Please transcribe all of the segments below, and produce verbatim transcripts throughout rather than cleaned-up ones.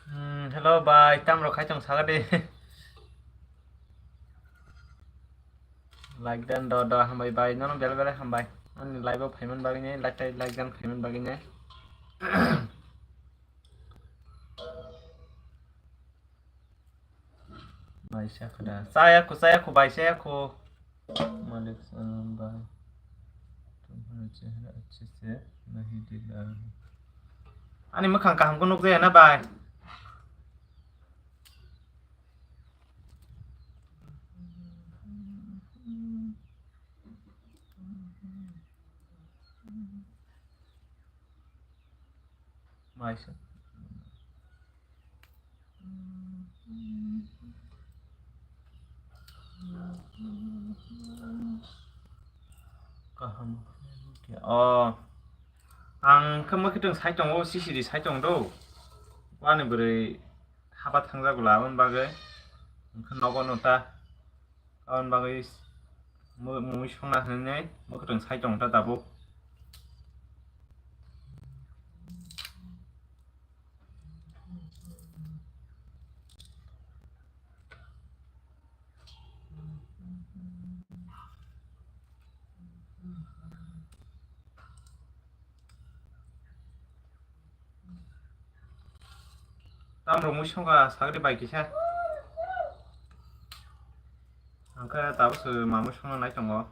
Hmm, hello bai, tamrok khai tong saga de. Like dan do do, hambai bai, nono bel bel hambai. Ani live o phaiman bagwi ne, like tai like dan phaiman bagwi ne. Bai, sa khada. Saya ko, saya ko, bai, saya ko. Malik, um, bai. Tumhara chehra acche se nahi dikh raha hai. Ani mwkhang kaham ko nukjaya na, bai? Maisa. Kaham. Oh. Ang khe mwkhwtwng sai tongo, C C D sai tong do. Ani bwrwi haba thangjago laboni bagwi. Ang khe nogo no ta. Aboni bagwi mui songna hinwi mwkhwtwng sai tong ta tabuk. Tamrok mui songkha sagri bai kisa. Angkhe tabuk se mamui songna nai tongo.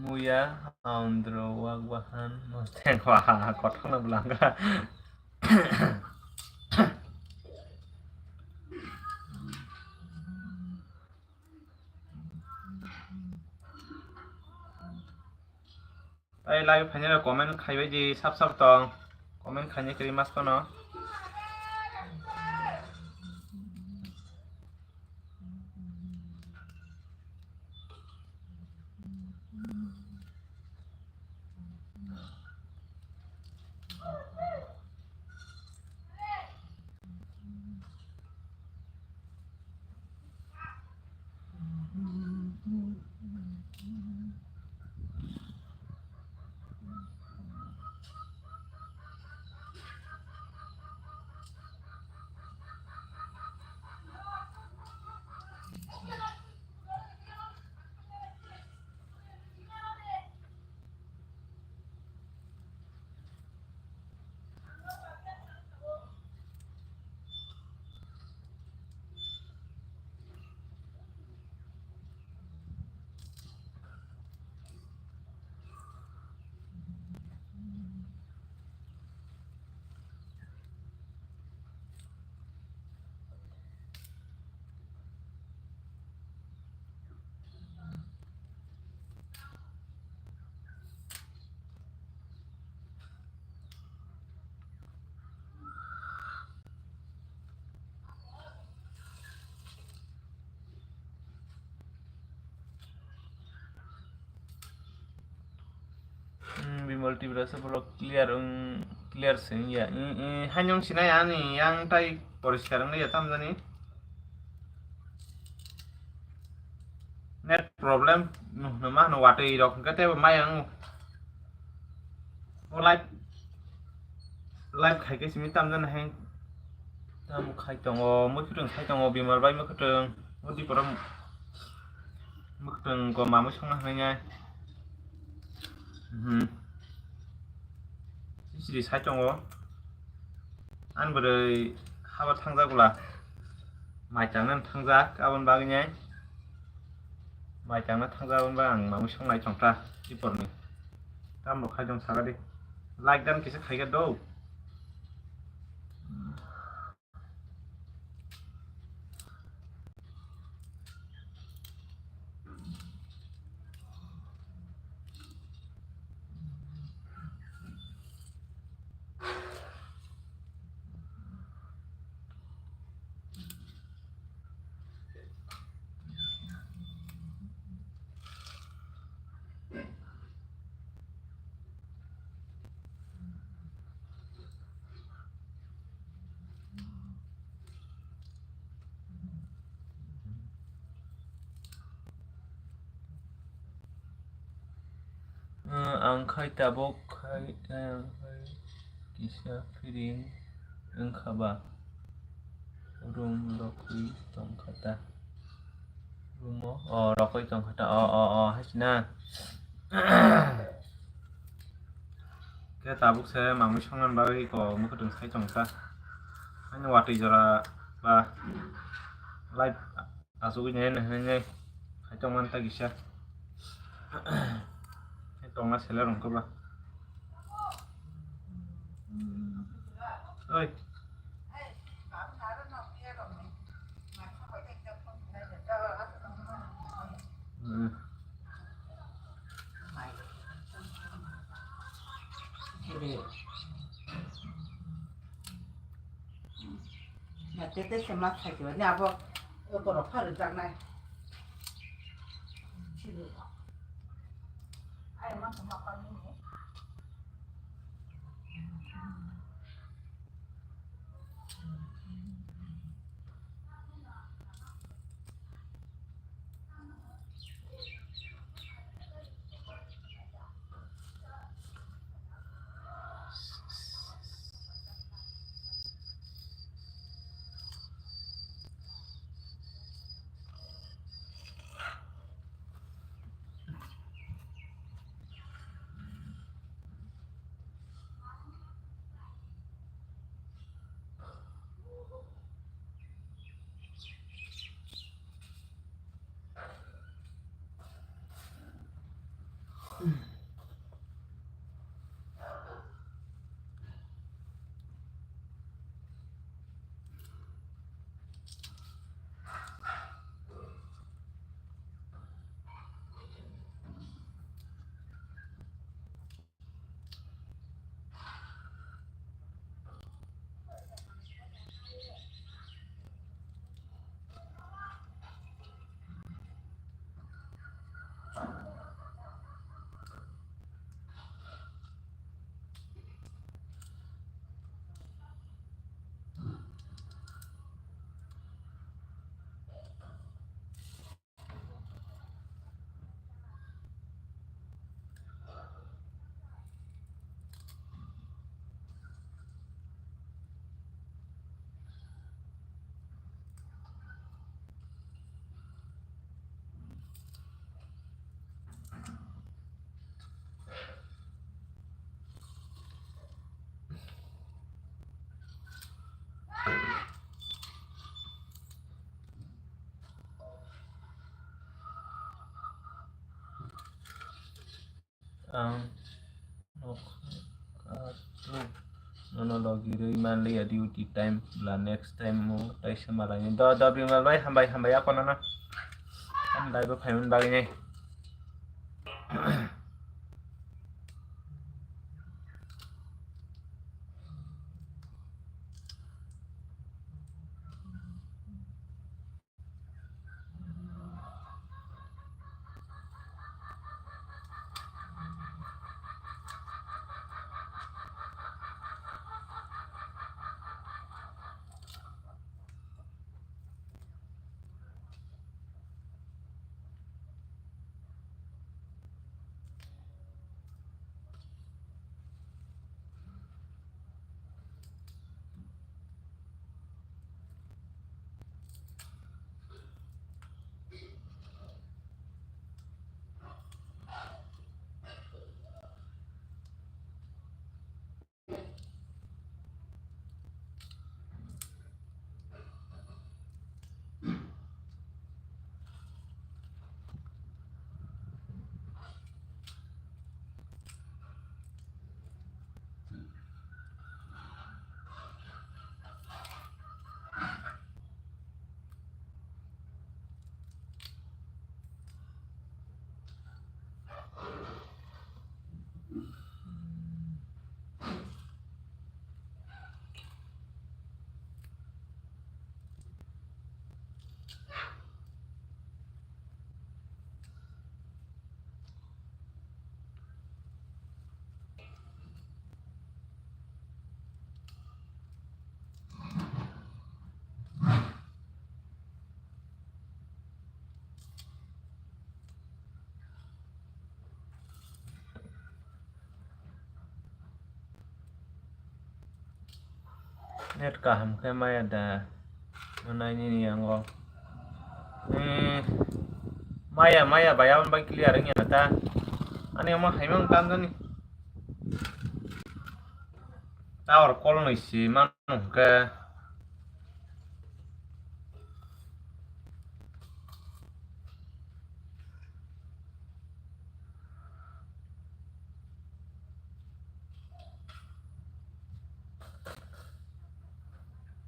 Muya andro wak bahan mosteng waha kothokno belanga. Tai live phainai rok comment khaibai di, sap sap tong. Comment khainai kwrwi mas phano. Multiverse borok clear wng, clear se wngya. I, i, haino wng sinai ani yang tai poriskar wngya tamjani. Net problem no, no ma no watwi rok hwnkhe tei bo maya wng. O live, live khaikhe simi tamjani hai. Tamo khai tongo, mwkhwtwng khai tongo, Bimal bai mwkhwtwng. O dipora mwkhwtwng ko mamwi songna hwnwi nai. Mhm. Sisiri sai tongo. Ani bwrwi haba thangjak bwla. Mai changna thangjak, aboni bagwi nai. Mai changna thangjak, aboni bagwi ang mamwi songlai tongkha diporni. Tambo khai tong saka di. Like dan kisa khaika do. Ang khai tabuk khai, ang khai kisa feeling wngkha ba? Room rokwi tongkha ta. Room o, o, rokwi tongkha ta. O, o, o, hai sina. Khe tabuk se mamwi songna bagwi ko mwkhwtwng sai tongkha. Ani watwi jora ba light. Asugwi nai nai nai nai. Hai tong man ta kisa. Hai tong na seler rong koba. Oi. Hmm. Ya, tete se ma thaki ba. Ni abo, eko ro pha rijak nai. Ang nokha katu nono logi rwi manliya duty time bwla, next time mo taisa malaini. Do, do, Bimal bai, hambai, hambai, ako nono. Hambai bo phaimani bagwi nai. Net kaham khe maya da. Manai nini yango. Hmm. Maya, maya, bai aboni bai clear wngya ta. Ani omo haimang tamjani. Tower call nwi si mano hwnkhe.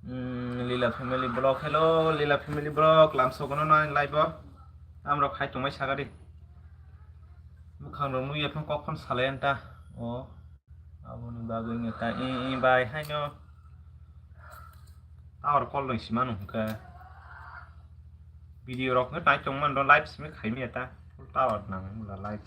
Hmm, Lila Family Vlog, hello, Lila Family Vlog, lamsogono nang live o. Amrok hai tongmai sagadi. Bukhang rok nui ephang kok phon salai anta. O. Aboni bagwi wngya ta i, i bai haino tower call nwi si mano hwnkhe. Video rok hwnkhe nai tongmani rw live simi khaimya ta. Full tower nang wngla live.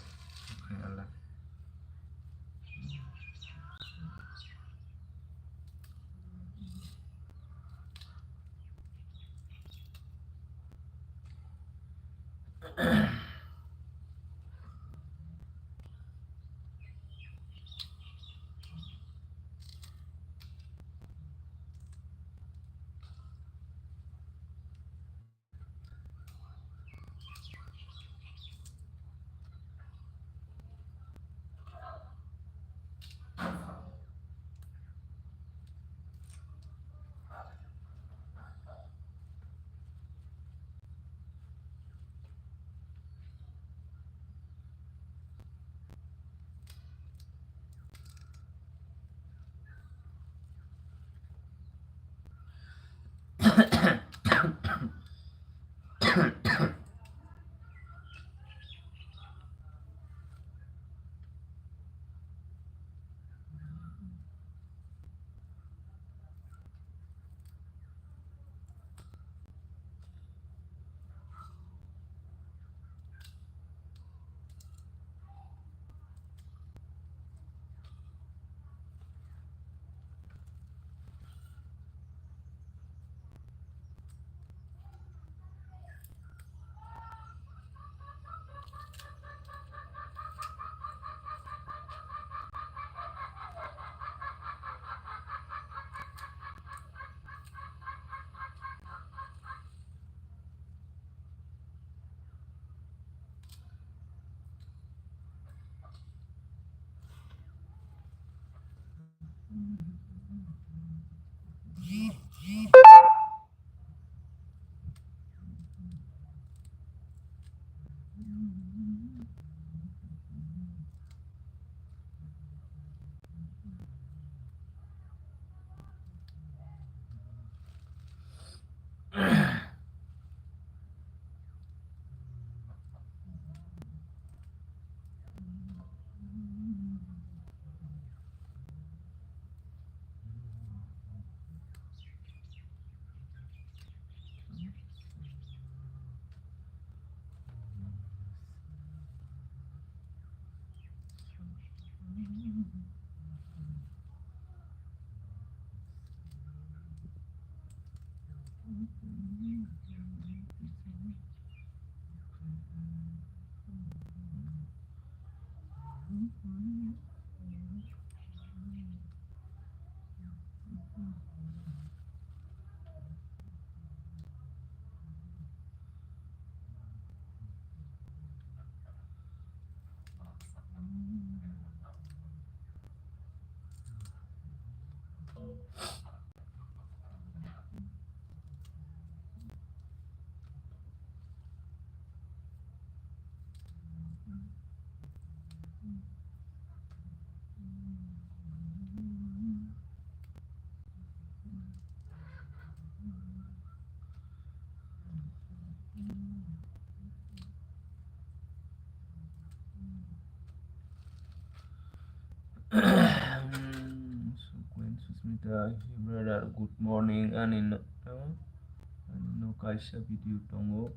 Sukwen Susmita, hey brother, good morning. Ani no, ani no kaisa video tongo.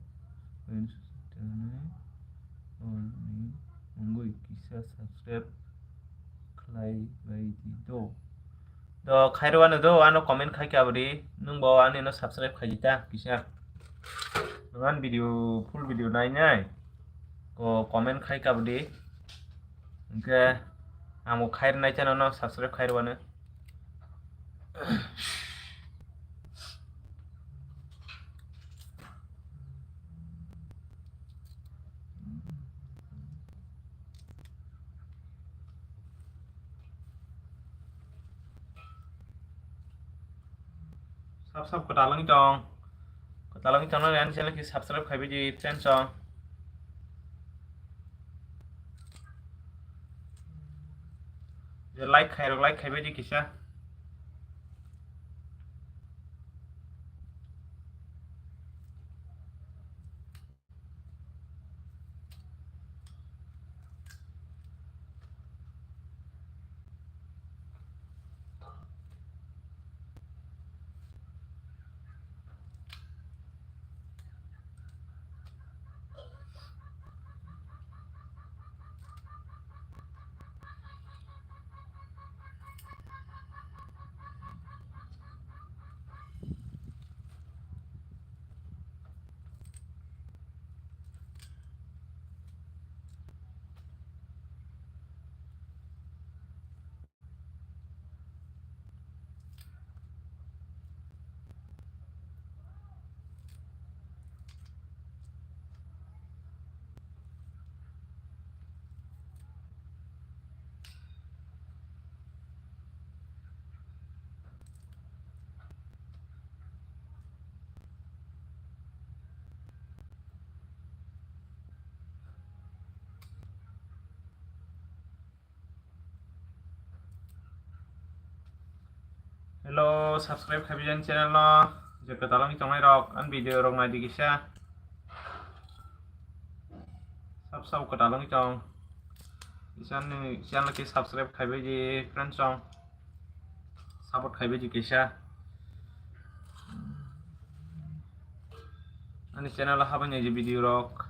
Sukwen Susmita hinwi, ani wngwi kisa subscribe khlai bai di do. Do khairwano do, ano comment khai kabri, nwng bo ani no subscribe khai di ta kisa. Nwng ani video, full video nai nai. Ko comment khai kabri. Hwnkhe ang bo khairnai channel no subscribe khairwano. Sab sab kwtal wng tong. Kwtal wng tong nani ani channel khe subscribe khaibai di friends song. Je like khairok like khaibai di kisa. Hello, subscribe khaibai jani channel no. Je kwtal wngwi tongnai rok, ani video rok nai di kisa. Sab sab kwtal wngwi tong. Kisa ni channel khe subscribe khaibai di friends song. Support khaibai di kisa. Ani channel o habani je video rok.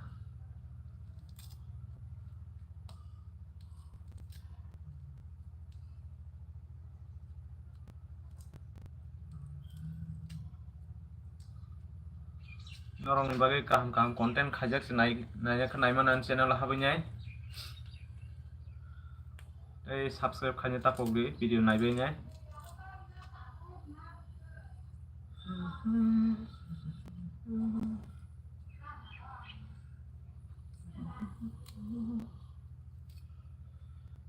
Norokni bagwi kaham kaham content khaijak se nai, naijak khe naimano ani channel o habwi nai. Tei subscribe khaina tapok di video naibai nai.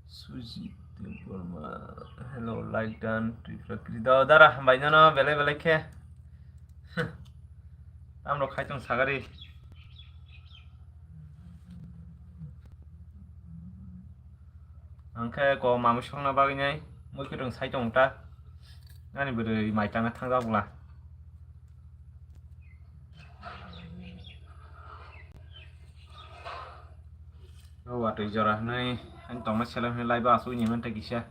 Sujit Debbarma, hello, like done, Tripura Kiri. Da, dara, hambai nono, belai belai khe. Tamrok khai tong sagari. Ang khe ko mamwi songna bagwi nai, mui khe tong sai tong ta. Ani bwrwi mai tangna thangjak bwla. O watwi jora hwnwi, ani tongma seleng hwnwi laiba aswk ni mantha kisa.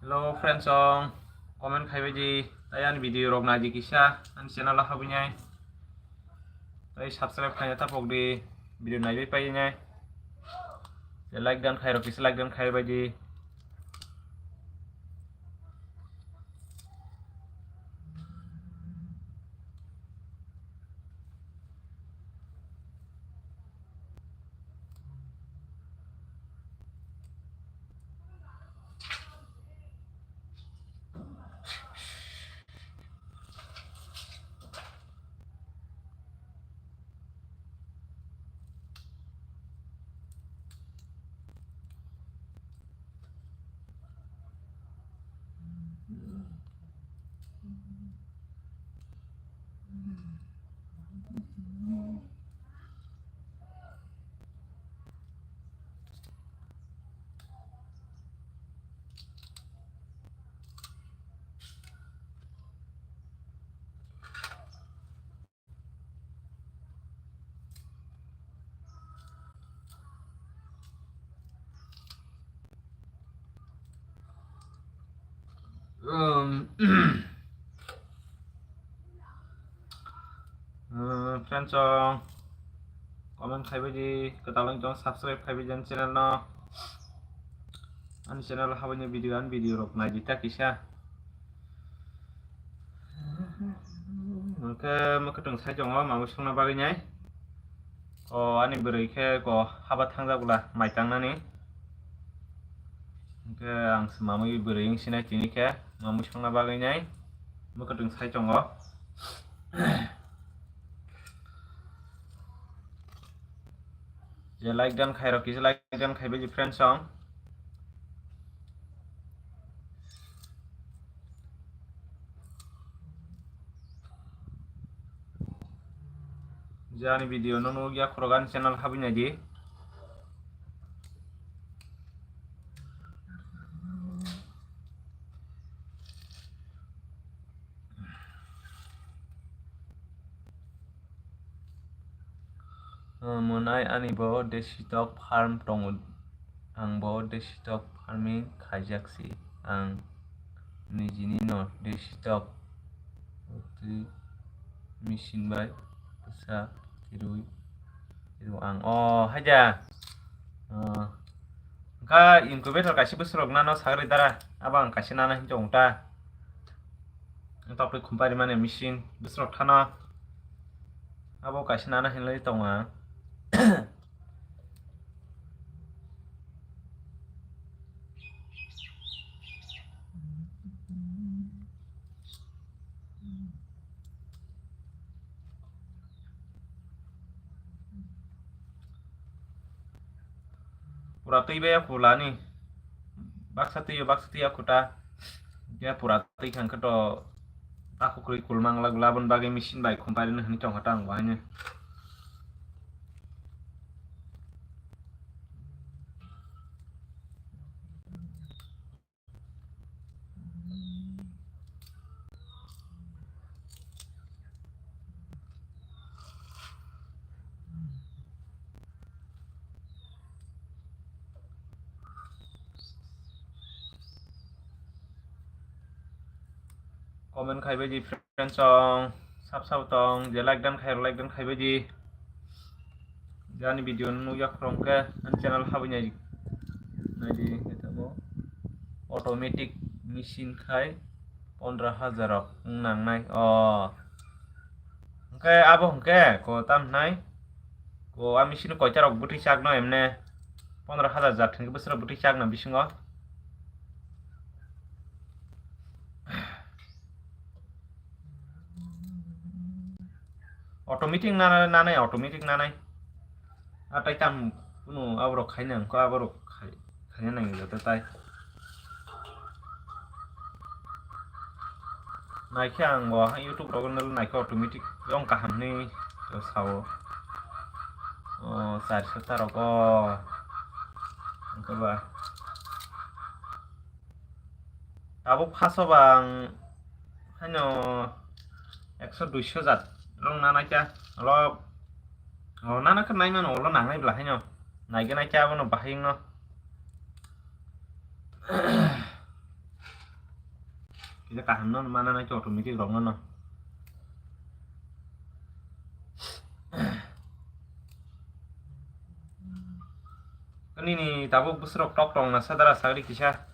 Hello friends song, comment khaibai di, tei ani video rok nai di kisa, ani channel o habwi nai. Tei subscribe khaina tapok di, video naibai pai nai. Like dan khairok kisa like dan khaibai di. Um, uh, friends song, comment khaibai di, kwtal wng tong subscribe khaibai di ani channel no. Ani channel o habani video, ani video rok nai di ta kisa. Hwnkhe mwkhwtwng saichung o mamwi songna bagwi nai. O ani bwrwi khe ko haba thangjak bwla mai tangnani. Khe ang se mamwi bwrwi wng sinai tini khe mamwi songna bagwi nai mwkhwtwng sai tongo. Je like dan khairok kisa like dan khaibai di friends song. Je ani video no nukya khorok ani channel habwi nai di. Mwnai ani bo desi tok farm tongo. Ang bo desi tok farming khaijak si. Ang nijini no desi tok twi machine bai bwsa kirwi kirwi ang. O haida. Wngkha incubator kaisa bwswrok nano sagri dara. Abo ang kaisa nana hinwi tongo ta. Tokri khumpari mani machine bwswrok thana. Abo kaisa nana hinwi tongo ang. Pura twi bai ya khulani. Baksa twi, baksa twi ya khuta. Ya pura twi khan khe to takhuk rwi kulmang lak labon bagwi machine bai khumpari no hinwi tongkha ta ang bo haino. Comment khaibai di friends song, sab sab tong, je like dan khairok like dan khaibai di. Jani video no nukya khorok khe ani channel habwi nai, nai di, khe tamo automatic machine khai pondro hajar rok wng nangnai. O hwnkhe abo hwnkhe ko tam hnai ko a machine koita rok bwtwi chakno emne pondro hajar jar thwngkhe bwswk rok bwtwi chakno bisingo. Automatic nana, nanai, automatic nanai. A tai tam kunu aborok khaina wngkha, aborok khai, khaina nangya joto tai. Naikhe ang bo YouTube rogo naikhe automatic wng kaham hinwi sao. O, charisa ta rogo. Wngkha ba. Tabuk phaso ba ang haino ekso duiso jat rong nanai kha. Olo, o nana khe nai mano, olo nangnai bla haino. Naigenai khe abono bahai wngno. Kisa kaham no mana nai khe automatic rok no no. Nini tabuk bwswrok tok tong na sadara sagri kisa.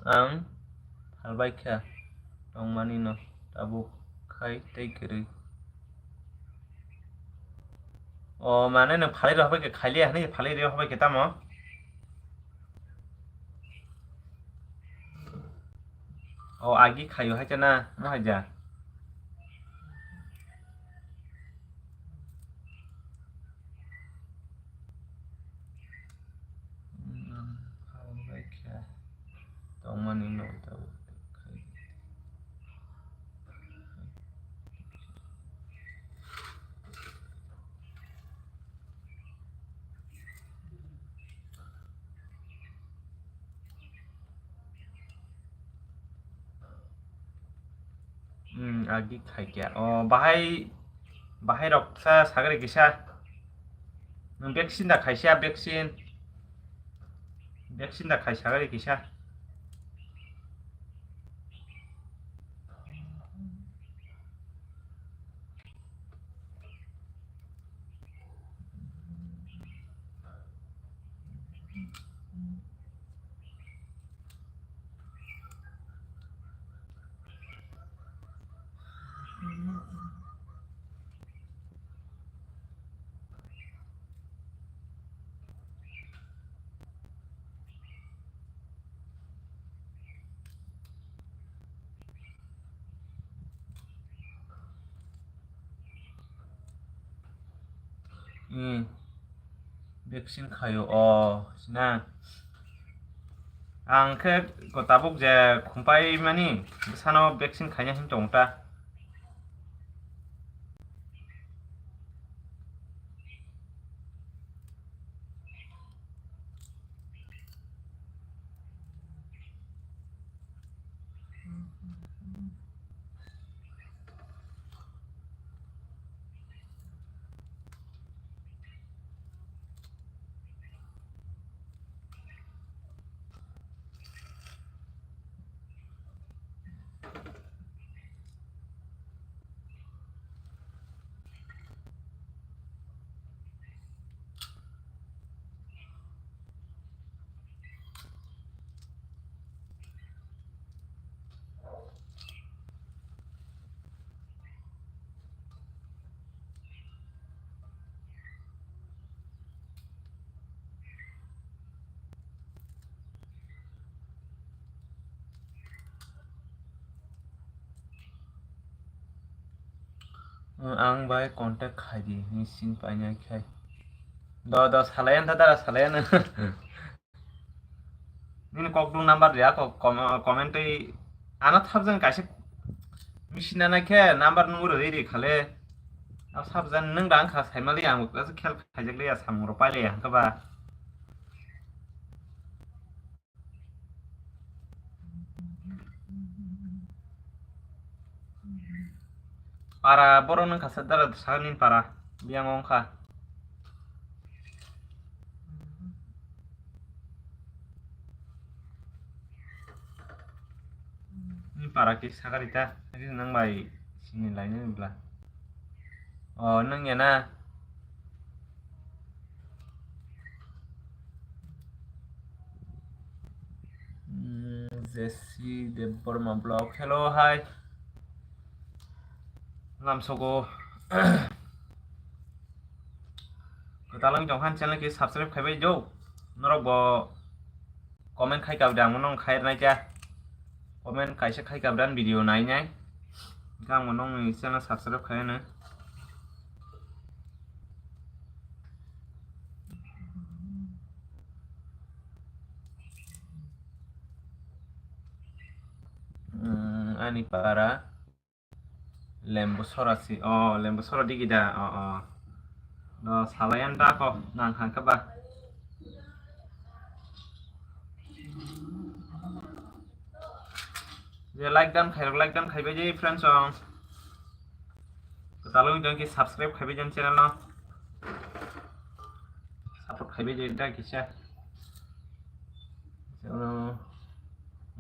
Ang phalbai kha tongmani no tabuk khai tei kwrwi. O mane nwng phalwi rw bai khe khaili ya hwnwi phalwi rw bai khe tamo? O agi khaio hai chana, mo hai ja. Tongmani no tabuk. Hmm, agi khaikya. O, bahai, bahai rok sa sagri kisa. Nwng vaccine da khaisa, vaccine. Vaccine da khai sagri kisa. Hmm. Vaccine khaio, o, sina. Ang khe ko tabuk je khumpai mani, bwsano vaccine khaina hin tong ta. Ang bai contact khai di, ni sin painai khai. Do, do, salayan ta dara, salayan. Nini kokdung number dia, kok, kom-, comment tei ano thabjani kaisa machine na khe number nung ri ri khale. Abo thabjani nung dang kha saimali ang kaisa khel khaijak le ya samung ro paile ya hangkha ba. Para borok nung kasa dara sani para biyang wngkha. Ni para ke sakari ta, nang bai sini lainani bla. O, nung ya na? Mm, J C Debbarma Vlog. Hello, hi. Lamsogo. Kwtal wng tong khan channel khe subscribe khaibai do. Norok bo comment khai kabda ang nong khai rwnai cha. Comment kaisa khai kabda video nai nai. Ang nong ni channel subscribe khai na. Hmm, ani para lembu sora si, oh, lembu sora digi da, oh, oh. No, salayan da ko, nang hangka ba. Je like dan khairok, like dan khaibai je friends song. Kwtal wng tong khe subscribe khaibai jani channel no. Support khaibai jani da kisa. Channel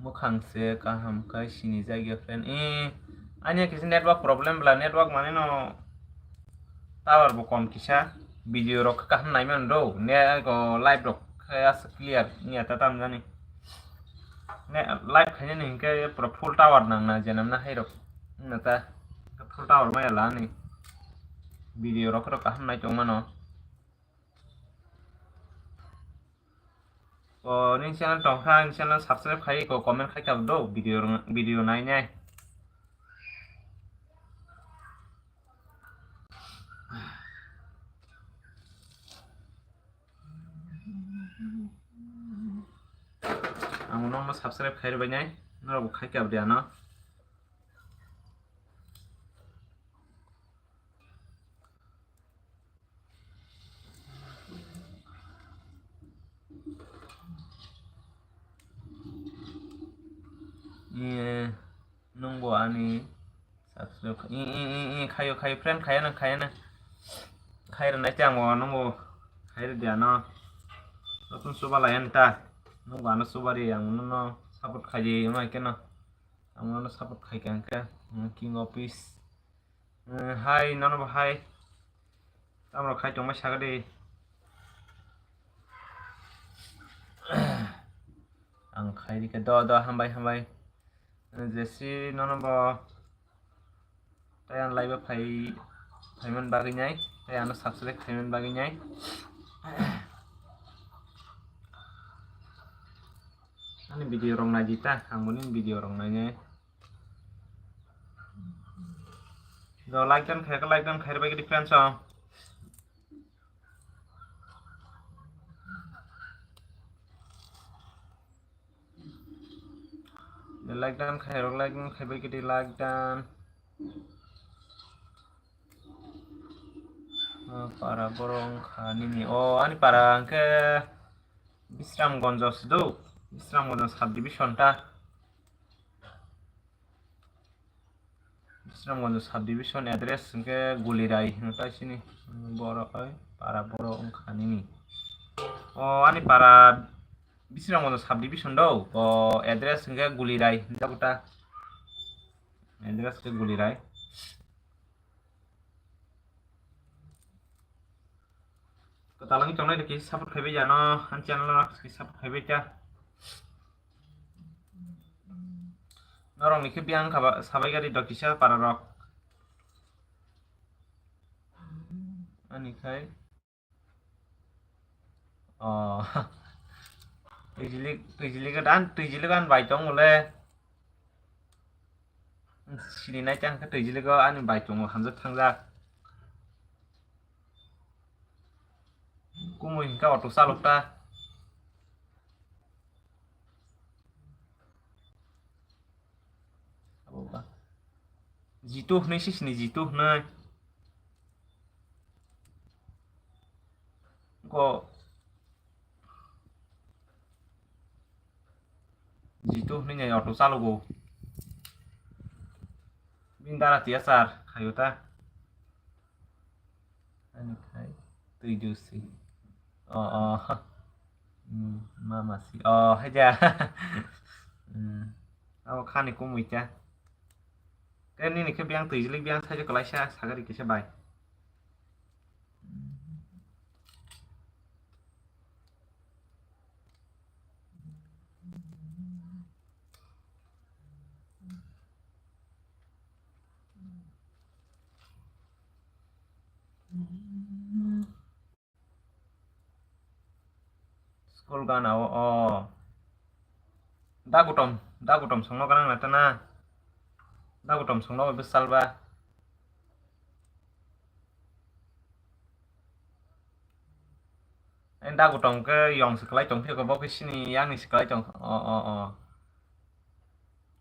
mwkhang se kaham khai sini jagya friend. Eh, anya kisa network problem bla, network mane no tower bo kom kisa. Video rok kaham nai man do. Ne ko live rok khe as clear nya ta tam jani. Ne live khainani hinkhe pura full tower nang na, jenam na hai rok. Wngna ta full tower maya la ni. Video rok rok kaham nai tong mano. O, nini channel tongkha, ani channel subscribe khai, ko comment khai kha do, video rwng-, video nai nai. Ang nokno subscribe khai rwbai nai, norok bo khai kha bwdiyano. Iye, nwng bo ani subscribe kha-, i, i, i, i, khayo, khayo, friend, khaya na, khaya na. Khai rwnai te ang bo, nwng bo khai rwdi ano. Nokung chuba lai ani ta. Nwng bo ano chuba ri, ang nono support khai di, wngma khe no. Ang nono support khai kha hwnkhe, mm, King of Peace. Eh, hai, nono bo hai. Tamrok khai tongmai saka de. Ang khai rikha do, do, hambai, hambai. Eh, jesi nono bo. Tai ang live phai, phaiman bagwi nai. Tai ano subscribe phaiman bagwi nai. Ani video rok nai di ta, ang boni video rok nai nai. Do like dan khai, like dan khai, bai kiti friends o. Do like dan khai, like dan khai, bai kiti like dan. O, para borok wngkha nini. O, ani para hwnkhe Bisramganj se do. Bisramganj subdivision ta. Bisramganj subdivision address hwnkhe Gulirai hwnkhe sini borok oi para borok wngkha nini. O ani para Bisramganj subdivision do. O address hwnkhe Gulirai hwnjago ta. Address khe Gulirai. Kwtal wngwi tongnai rok kisa support khaibai ya no, ani channel no kisa support khaibai ta. Norok ni khe biyang kha ba sabai gari do kisa para rok. Ani khai. Oh. Twijli, twijli gan, twijli gan bai tong le. Sini nai tang khe twijli go ani bai tongo hamjak thangjak. Kumui hwnkhe auto chalok ta. Abo ba. Jitu hwnwi sisini Jitu hwnwi. Go. Jitu hwnwi nai auto chalogo. Bini dara tiya char khayo ta. Ani khai twi juice. O, o. Hmm, mama si. O, haja. Hmm. Abo khani kumui ta. Khe nini khe biyang twijlik biyang saijak kwlaisa sagari kisa bai. School gana o, o. Dagutom, dagutom songno gana na tana. Dagutom songno bwsal ba. Dagutom ke yong se kwlai tong phio, bo ke sini yang ni se kwlai tong. O, o, o.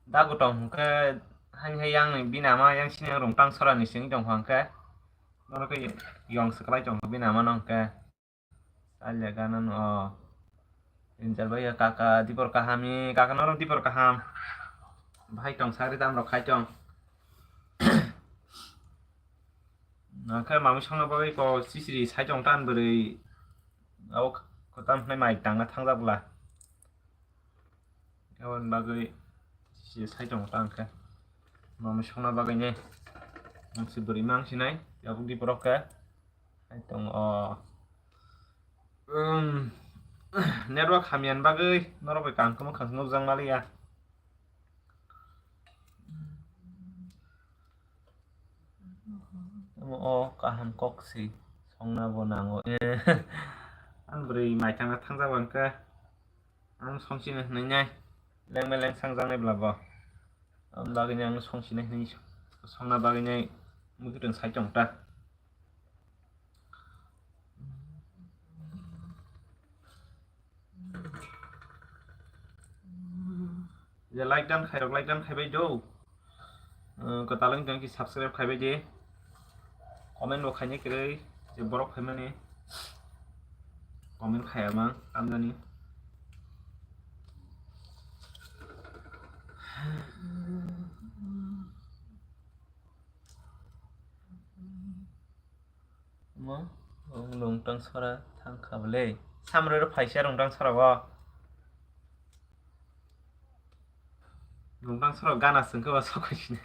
Dagutom hwnkhe haini hai yang ni binama yang sini yang rung tang sora ni sini tong hwnkhe. Bono khe yong se kwlai tong binama no hwnkhe. Salya gana no. Injal bai kaka dipor kaham ni, kaka norok dipor kaham. Bahai tong sagri tam rok khai tong. Nakhe mami songna bagwi ko sisiri sai tong tan bwrwi. Au kotam hnai mai tangna thangjak bwla. Aboni bagwi se sai tongo ta hwnkhe. Mami songna bagwi ne. Ang se bwrwi mang sinai, tabuk di borok khe. Sai tongo o. Um, network hamya ni bagwi norok bai kang kwmwk kang nukjak maliya. Omo o kaham kok si songna bo nango. Ang bwrwi mai tangna thangjak ba hwnkhe. Ang songchini hwnwi nai. Leng beleng sangjaknai bla bo. Aboni bagwino ang songchini hwnwi songna bagwino mwkhwtwng sai tong ta. Je like dan khairok, like dan khaibai do. Uh, kwtal wng tong ki subscribe khaibai di. Comment bo khaini kwrwi je borok khaimani. Comment khaya ma tamjani. Mo, ang lungtang sora thang kha bwle. Samrwi rw phaisa lungtang sora o. Lungtang sora gana sengkhe ba sokoi sini.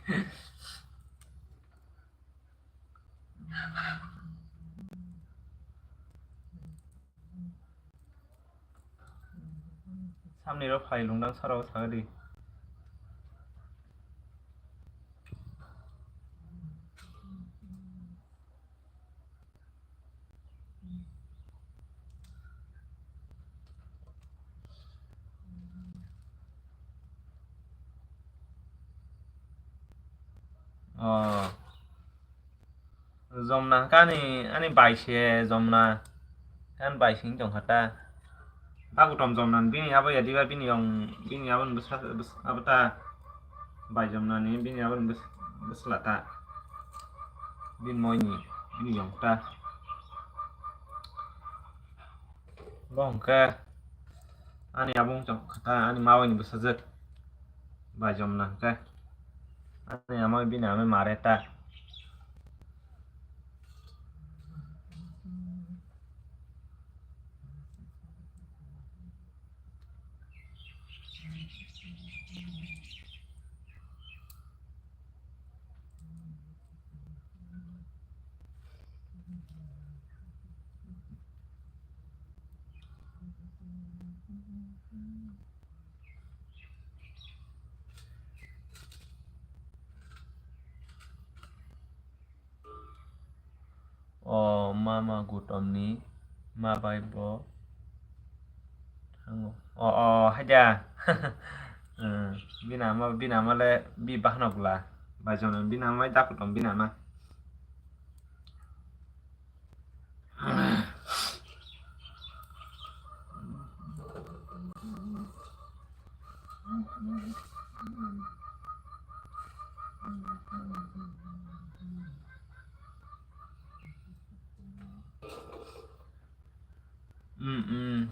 Samni rok phai lungdang sara o sagadi. Oh. Jomna hwnkhe ani, ani bai se Jomna. Ani bai se wng tong kha ta. Dakutom Jomna ni bini abo ya diba bini yong, bini abo ni bwsa, bwsa, abo ta. Bai Jomna ni bini abo ni bwsa, bwsla ta. Bini moi ni, bini yong ta. Bo hwnkhe ani abo wng tong kha ta, ani mawai ni bwsajwk. Bai Jomna hwnkhe. Ani amai bini amai mare ta. O mama Gutomni ma bai bo thango. O, o, haida. Hmm, bini ama, bini ama le bi bahno bwla. Bai Jomna bini ama bai Dakutom bini ama. Mm, mm.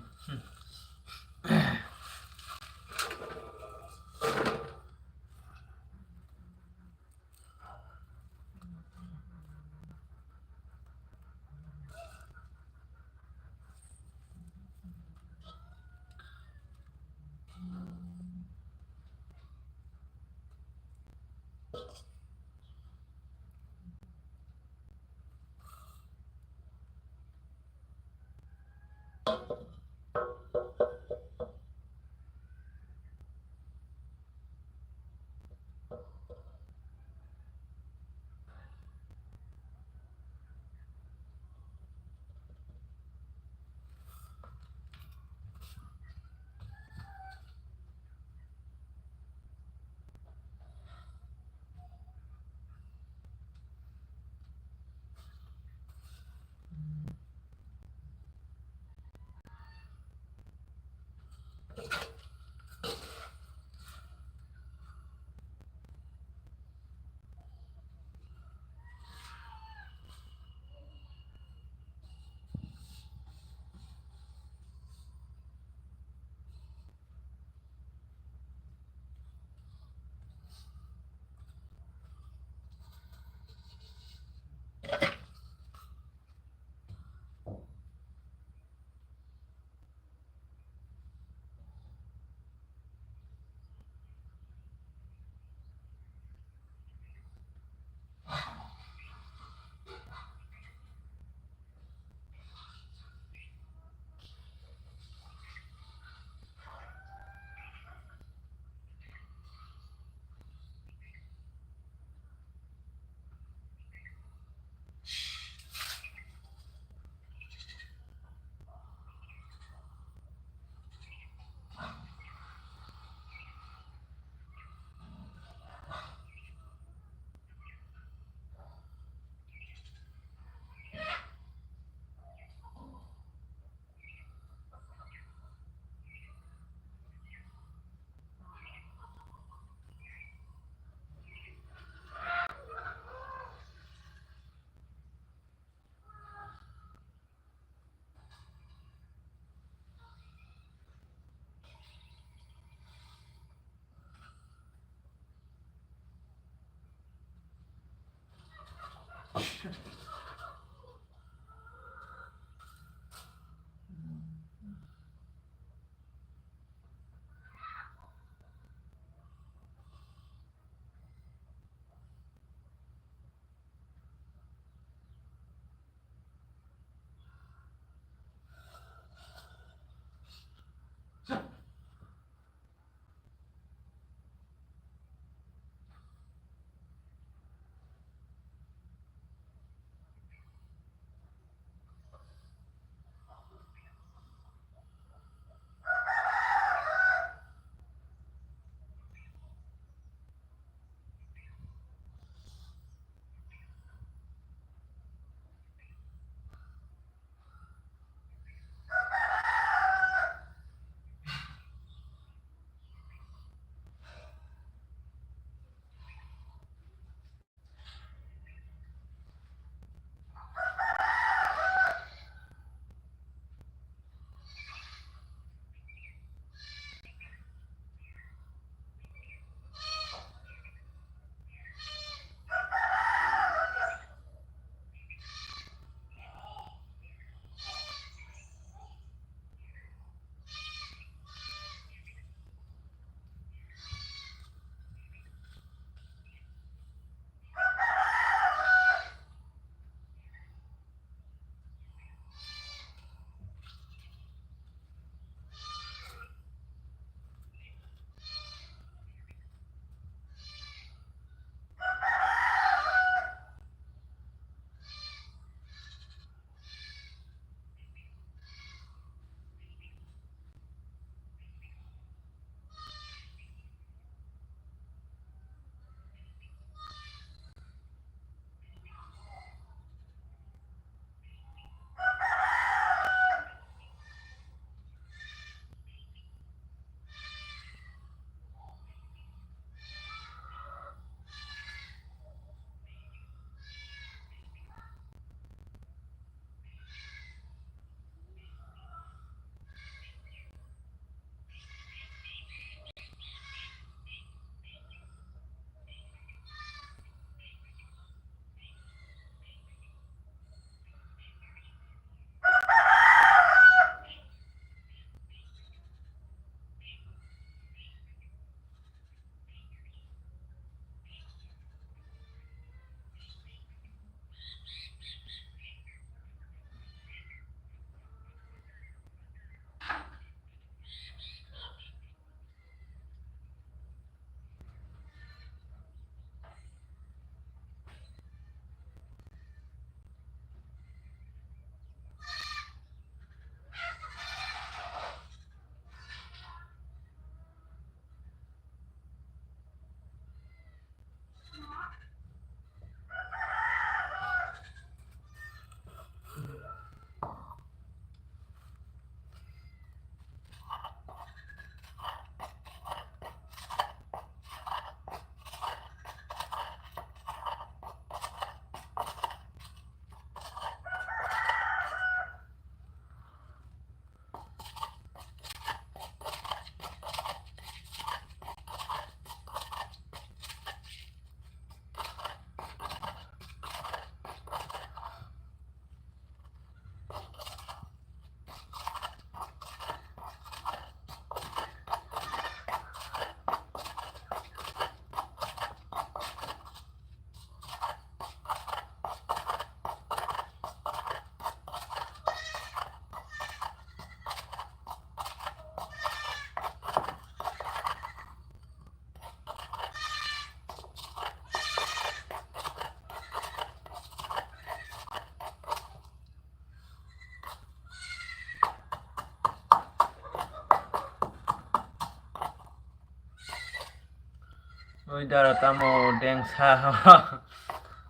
Oi dara tamo dengsa.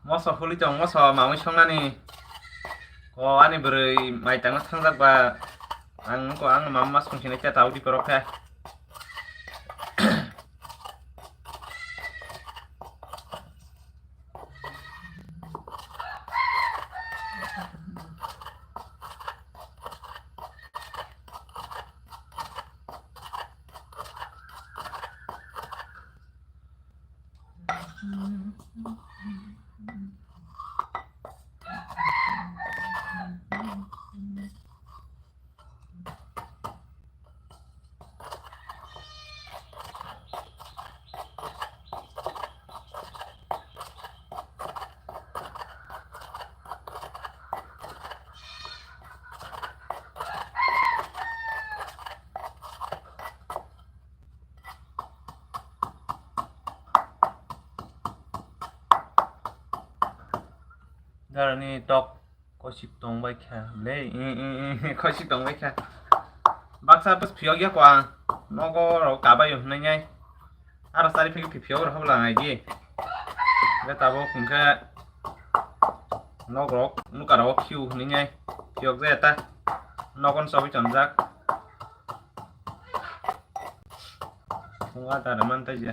Moso huli tong, moso mamui songnani. O ani bwrwi mai tangna thangjak ba. Ang ko ang mam mas khungsinai cha tau di korok khe. Aroni tok kosik tong bai kha le, i, i, i, kosik tong bai kha. Baksa bwswk phiyok ya ko ang. Nogo rok kabai hwnwi nai. Aro sari phiyok phiyok rok hobla nai di. Le tabuk hwnkhe nok rok nuka rok khiu hwnwi nai. Phiyok jaya ta. Nogon chobwi tonjak. Phunga ta man ta je.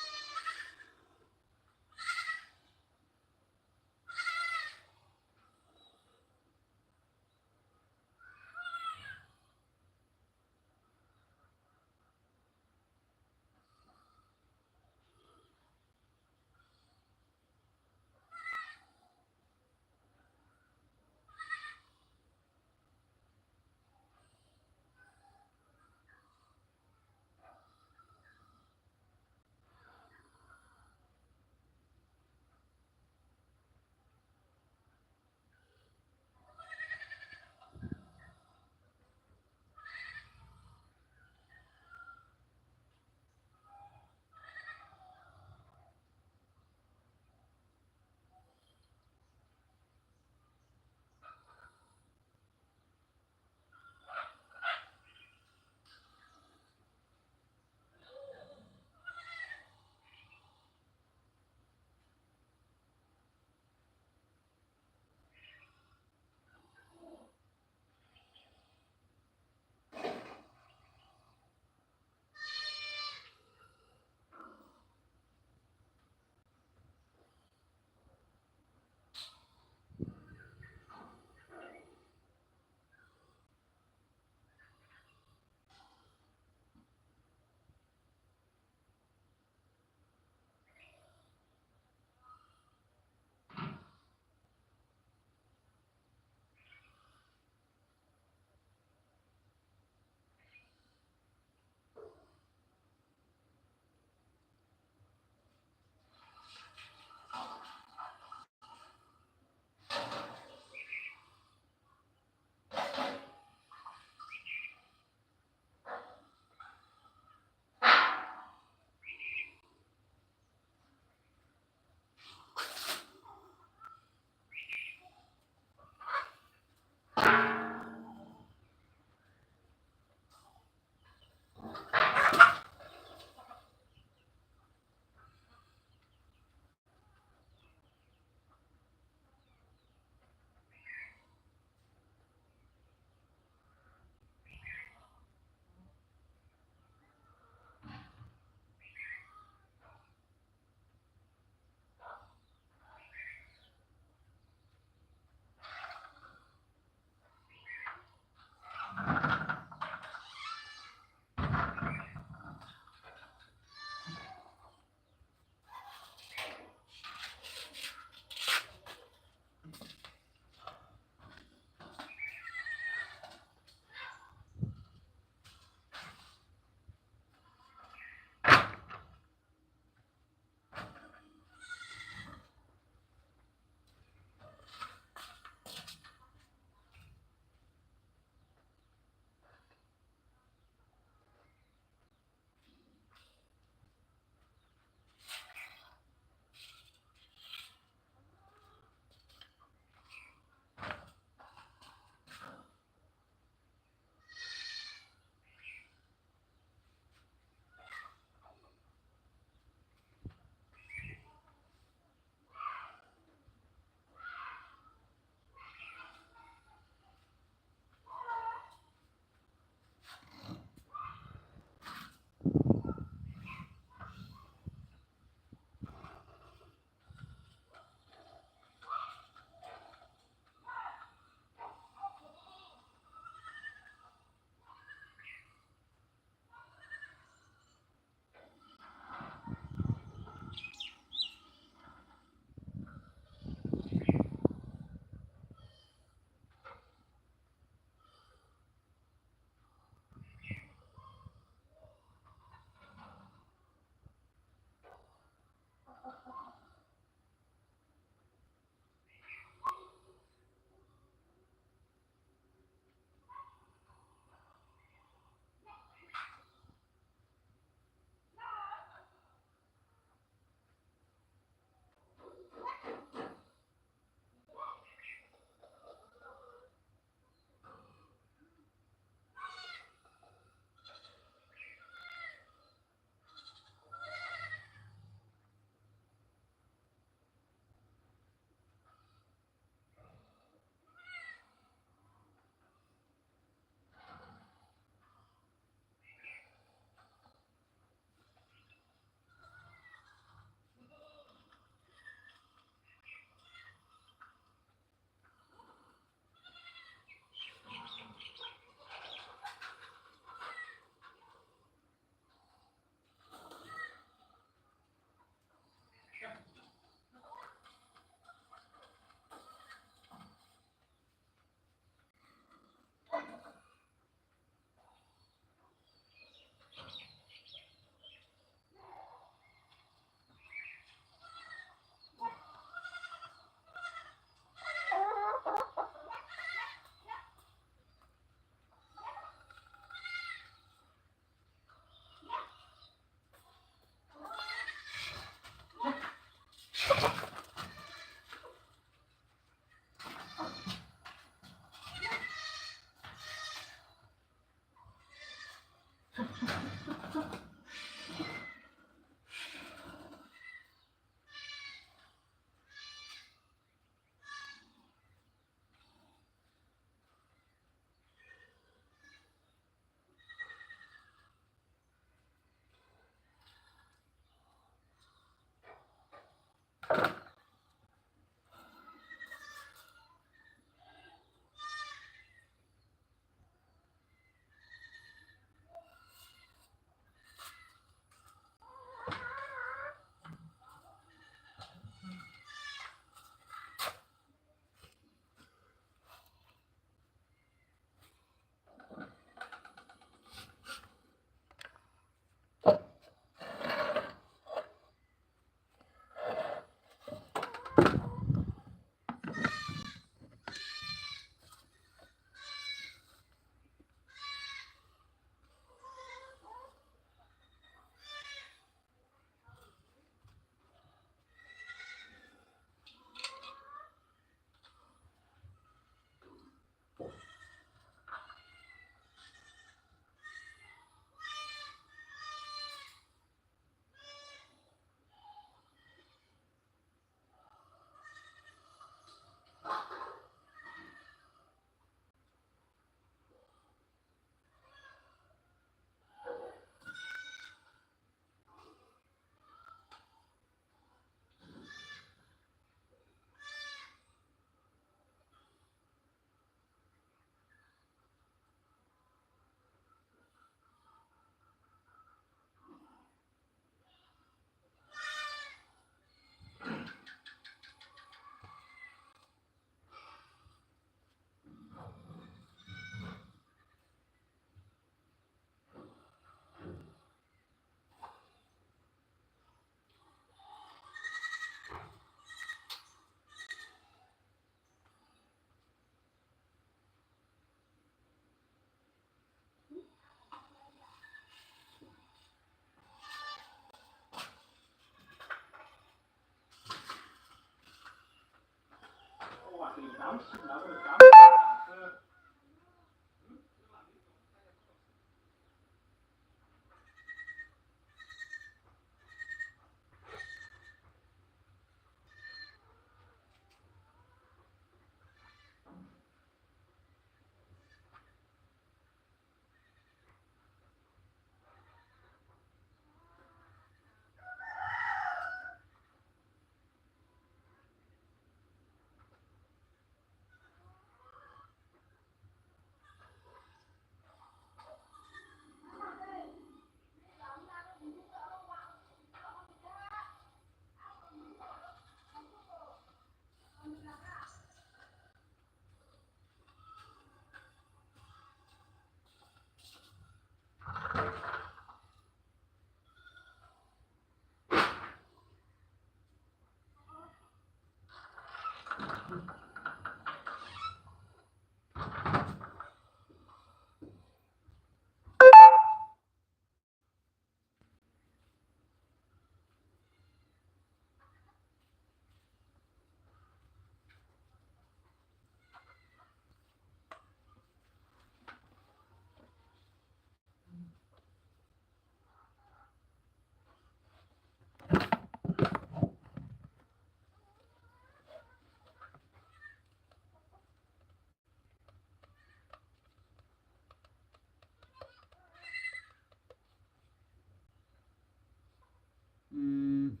Hmm.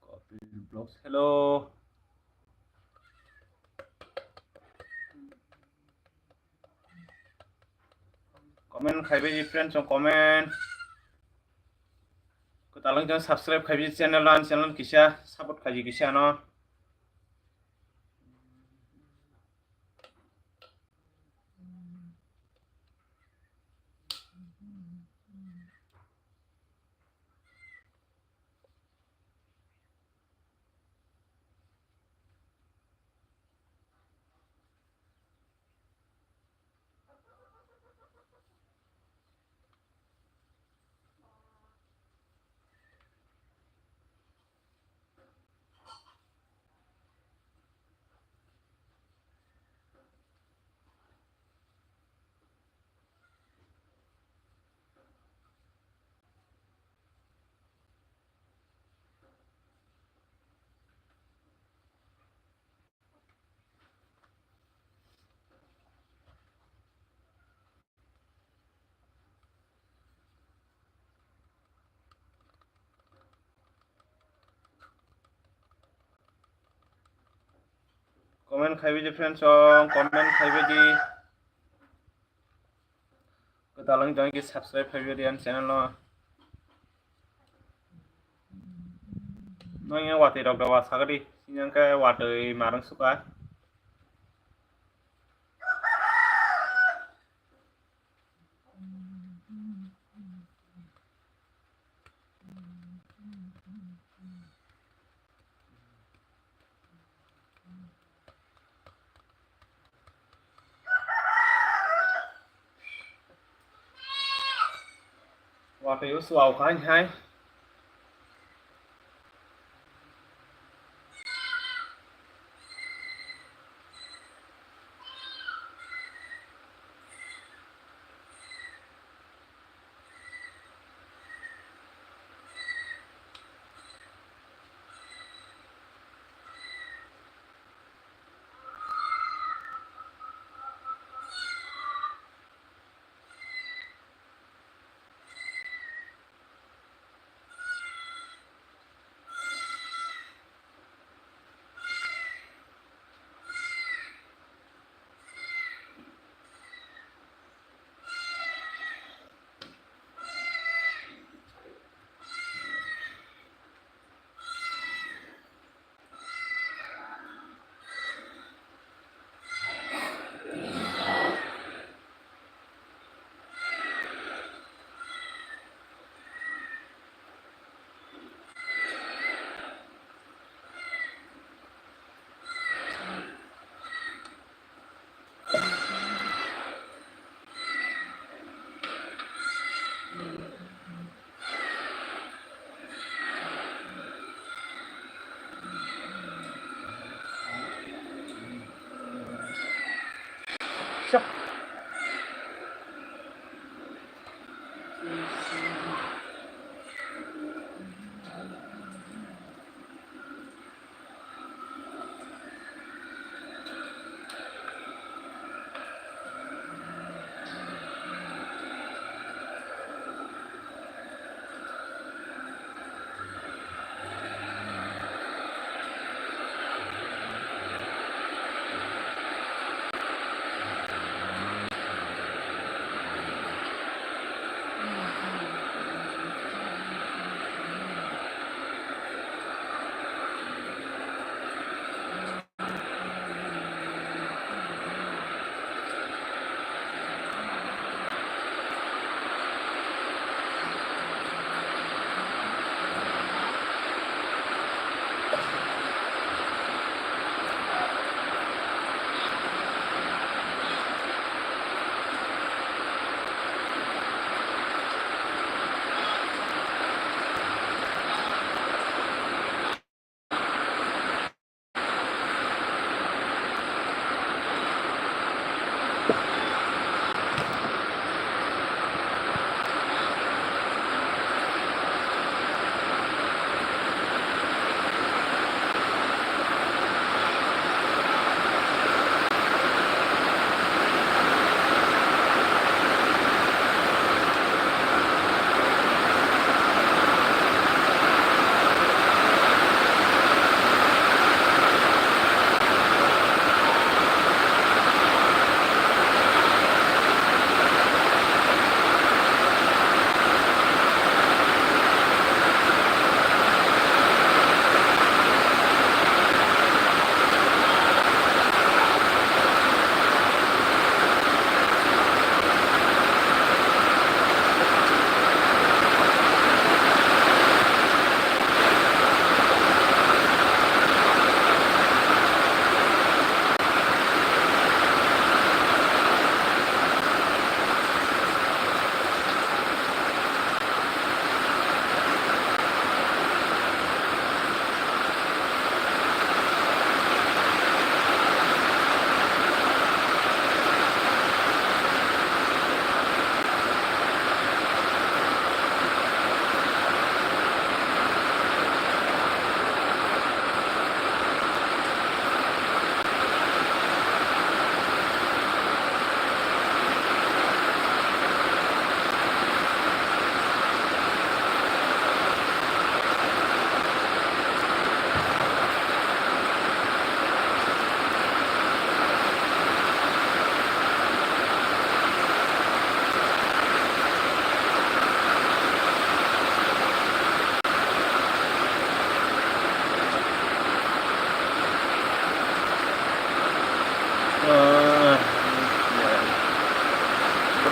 Kapil Vlogs, hello. Comment khaibai di friends, chwng comment. Kwtal wng chwng subscribe khaibai di channel, ani channel kisa support khaibai kisa no. Comment khaibai di friends, chwng comment khaibai di. Kwtal wng tong khe subscribe khaibai di ani channel no. Nang yang watwi rok da wa sagadi, sinyang khe watwi marang suka. Watwi o chuwa o kha hai.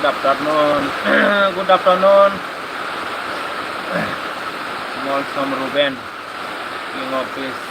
Good afternoon. Good afternoon. Molsom Ruben, King of Peace.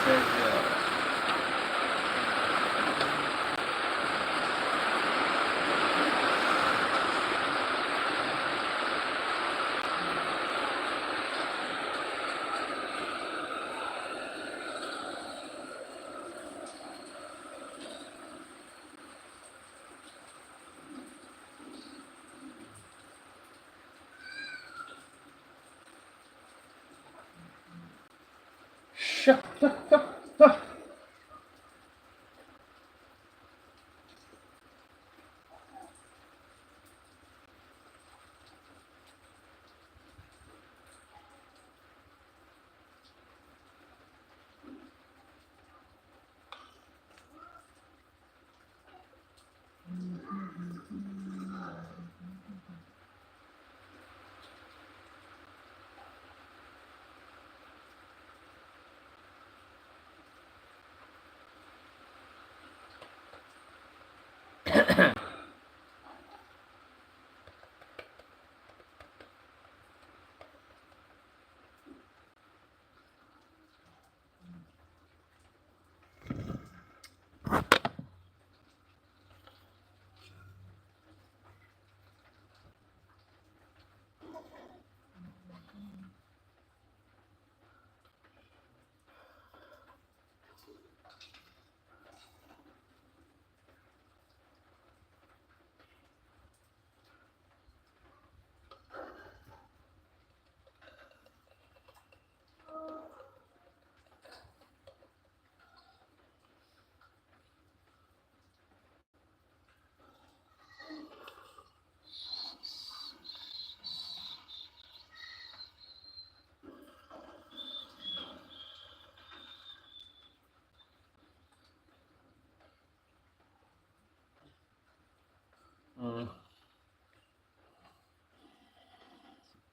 Hmm.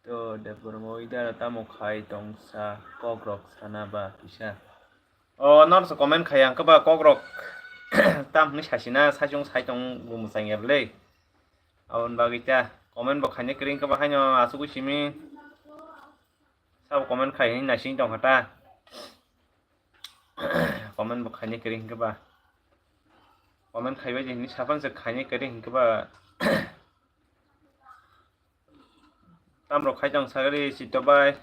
To Debbarma ida tamo khai tongsa kokrok sana ba kisa. O nor se comment khai ang keba kokrok tam hwnwi sasina saichung sai tong bu mwchang ya bwle. Aboni bagwi ta comment bo khaina kwrwi keba haino asugwi simi sabo comment khai hwnwi naising tong kha ta. Comment bo khaina kwrwi hwnkhe ba comment khaibai je hwnwi saphang se khaina kwrwi hwnkhe ba. Tamrok khai tong sagri Chitto bai.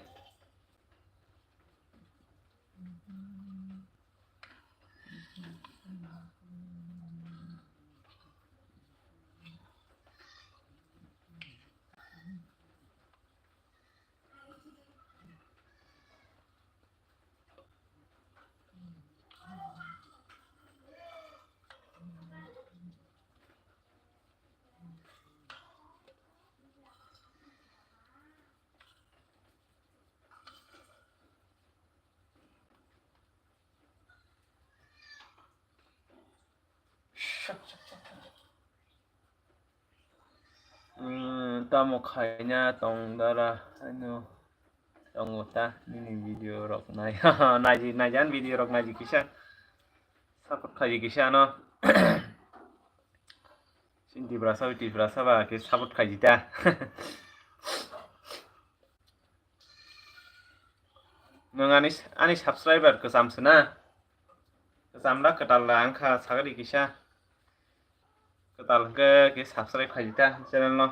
Tamo khaina tong dara, ano tongo ta nini video rok nai. Naiji, naiji ani video rok naiji kisa. Support khaiji kisa ano. Sini Tiprasa, Tiprasa ba khe support khaiji ta. Nwng ani, ani subscriber kwcham se na? Kwcham da kwtal da wngkha sagri kisa. Kwtal hwnkhe khe subscribe khaidi ta channel no.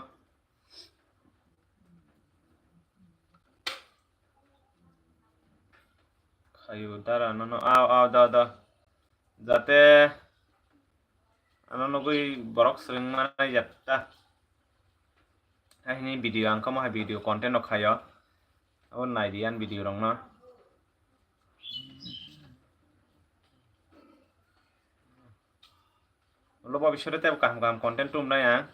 Khayu dara nono, aw, aw, da, da. Jate ano nugwi borok swrwng manai jak ta. Hai hini video ang kamo hai video content no khayo. Abo naidi ani video rok no. Ulo bo bisore tebo kaham kaham content tum nai ang.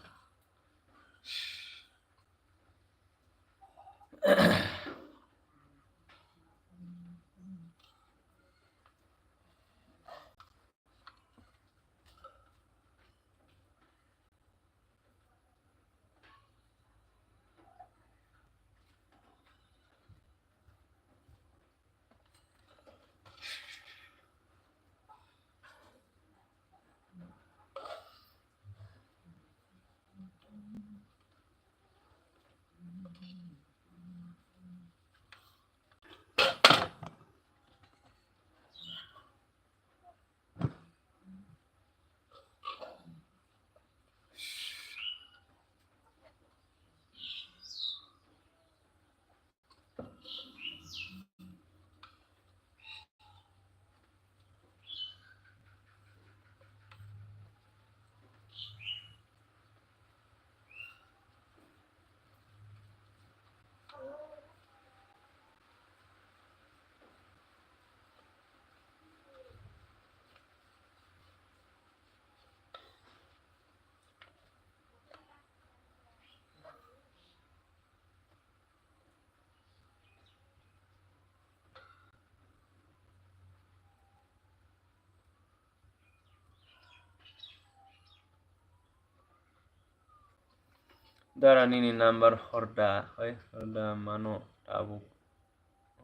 Dara nini number horda, hoi horda mano tabuk.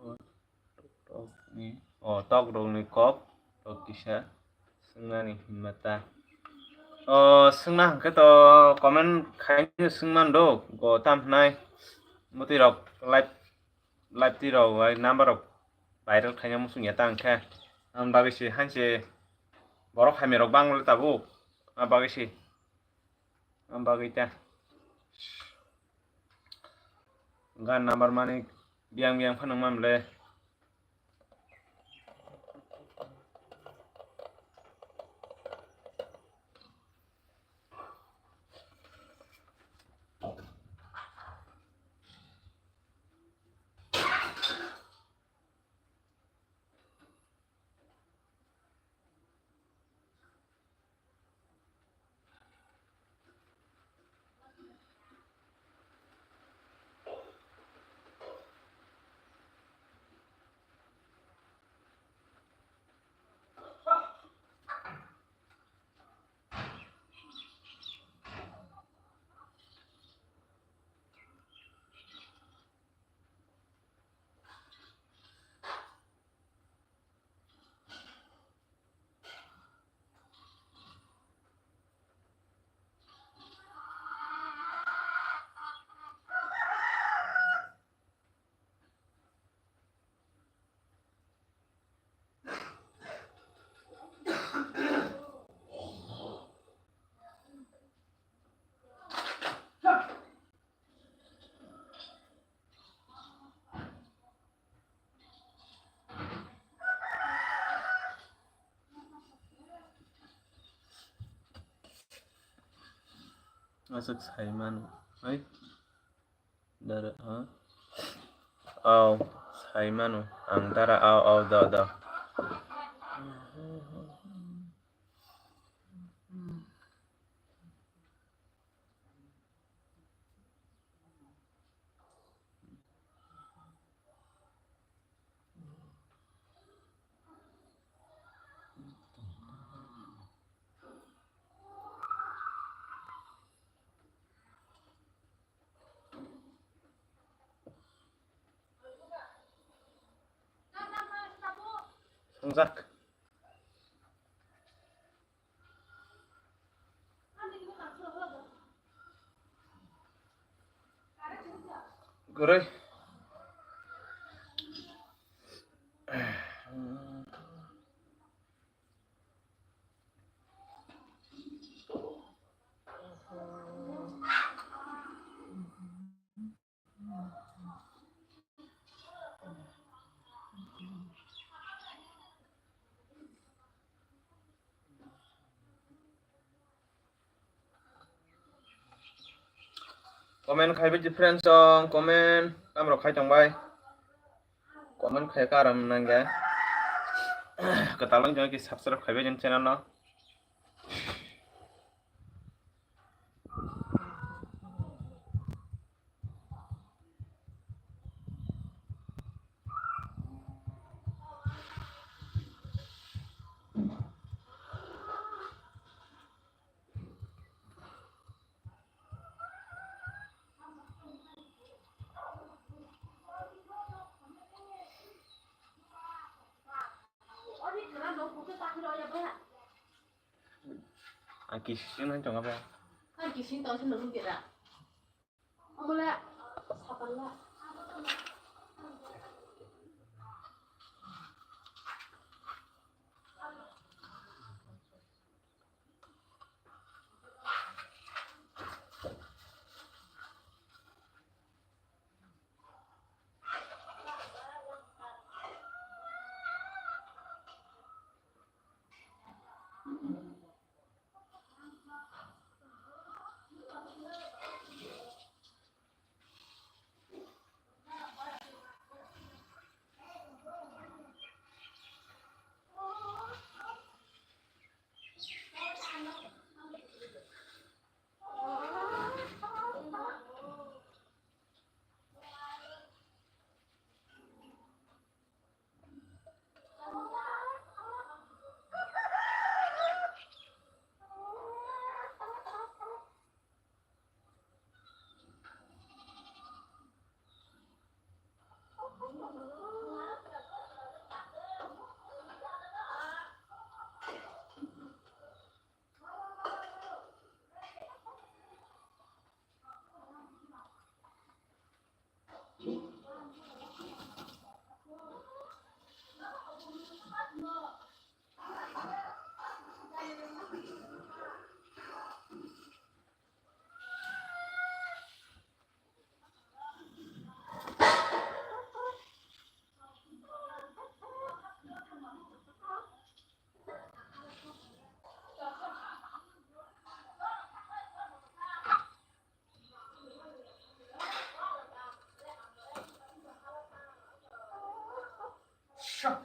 O tok rokni, o tok rokni kok, tok kisa swngnani hinma ta. O swngna hwnkhe to comment khaino swngman do, go tam hwnai. Motwi rok live, live twi rok bai number rok viral khaina muchung ya ta hwnkhe. Ang bagwi se hanse borok hamya rok bang le tabuk. A bagwi se. Ang bagwi ta. Gan number mani biyang biyang phano man le. Aswk sai mano, hai? Dara, ha? Aw, sai mano. Ang dara, aw, aw, da, da. Songjak. Kwrwi. Comment khaibai di friends song, comment tamrok khai tongbai. Comment khai karam nangya. Kwtal wng jagwi subscribe khaibai jani channel no. Ang kising nang chong apa? Ang kising tong sini dulu kira. Amula, sapan la. Somar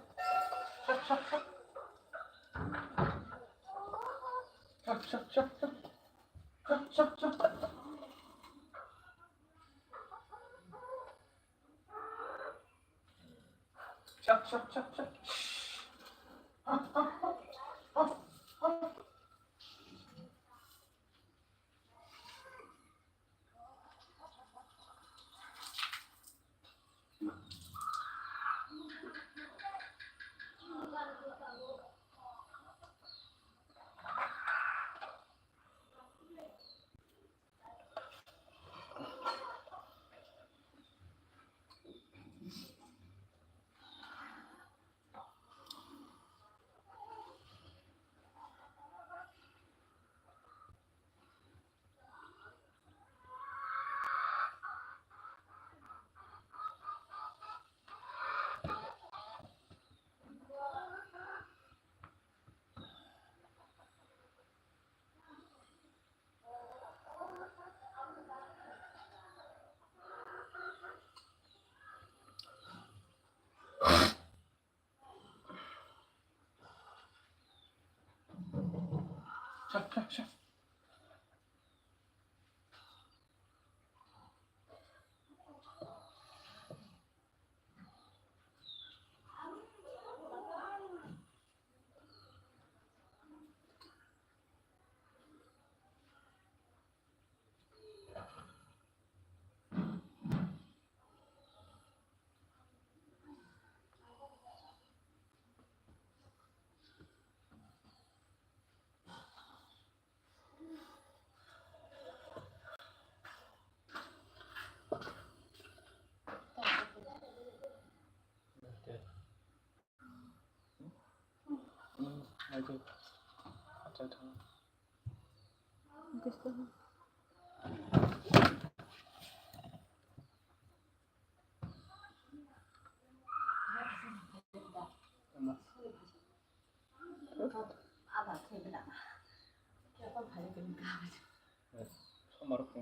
khe,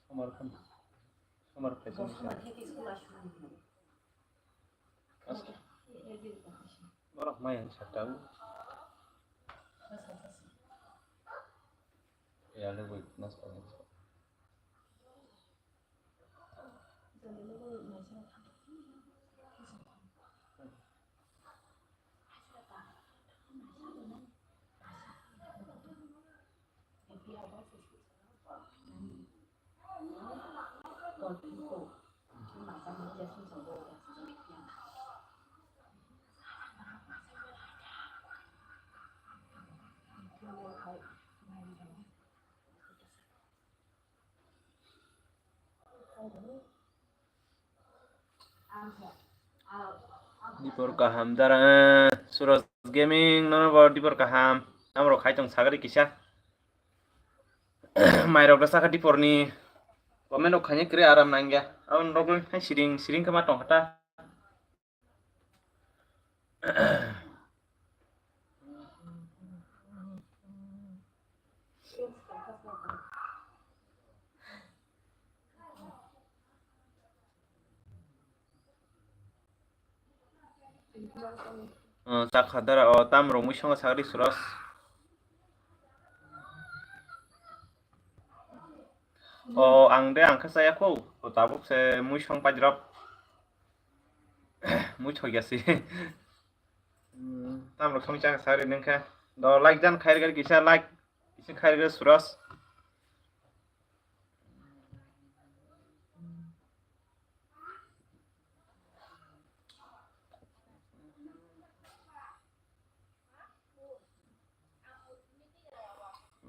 somar khe, somar khe. Borok maya ni sakta o. Ya, le wait, nas orange. Dipor kaham dara, eh, Suraj Gaming, nono bo dipor kaham. Amrok khai tong sagri kisa. Mairok da saka diporni. Comment rok khaina kre aram nangya. Aboni rok hai siring, siring khe ma tong kha ta. Oh, chakha dara, oh, tam rok mui songo sagri Suraj. Oh, ang de, ang khe chaya kho. Oh, tabuk se mui song pajrop. Mui thok ya si. Hmm, tam rok song chakha sagri nang khe. Do like dan khair gar kisa like. Kisa khair gar Suraj.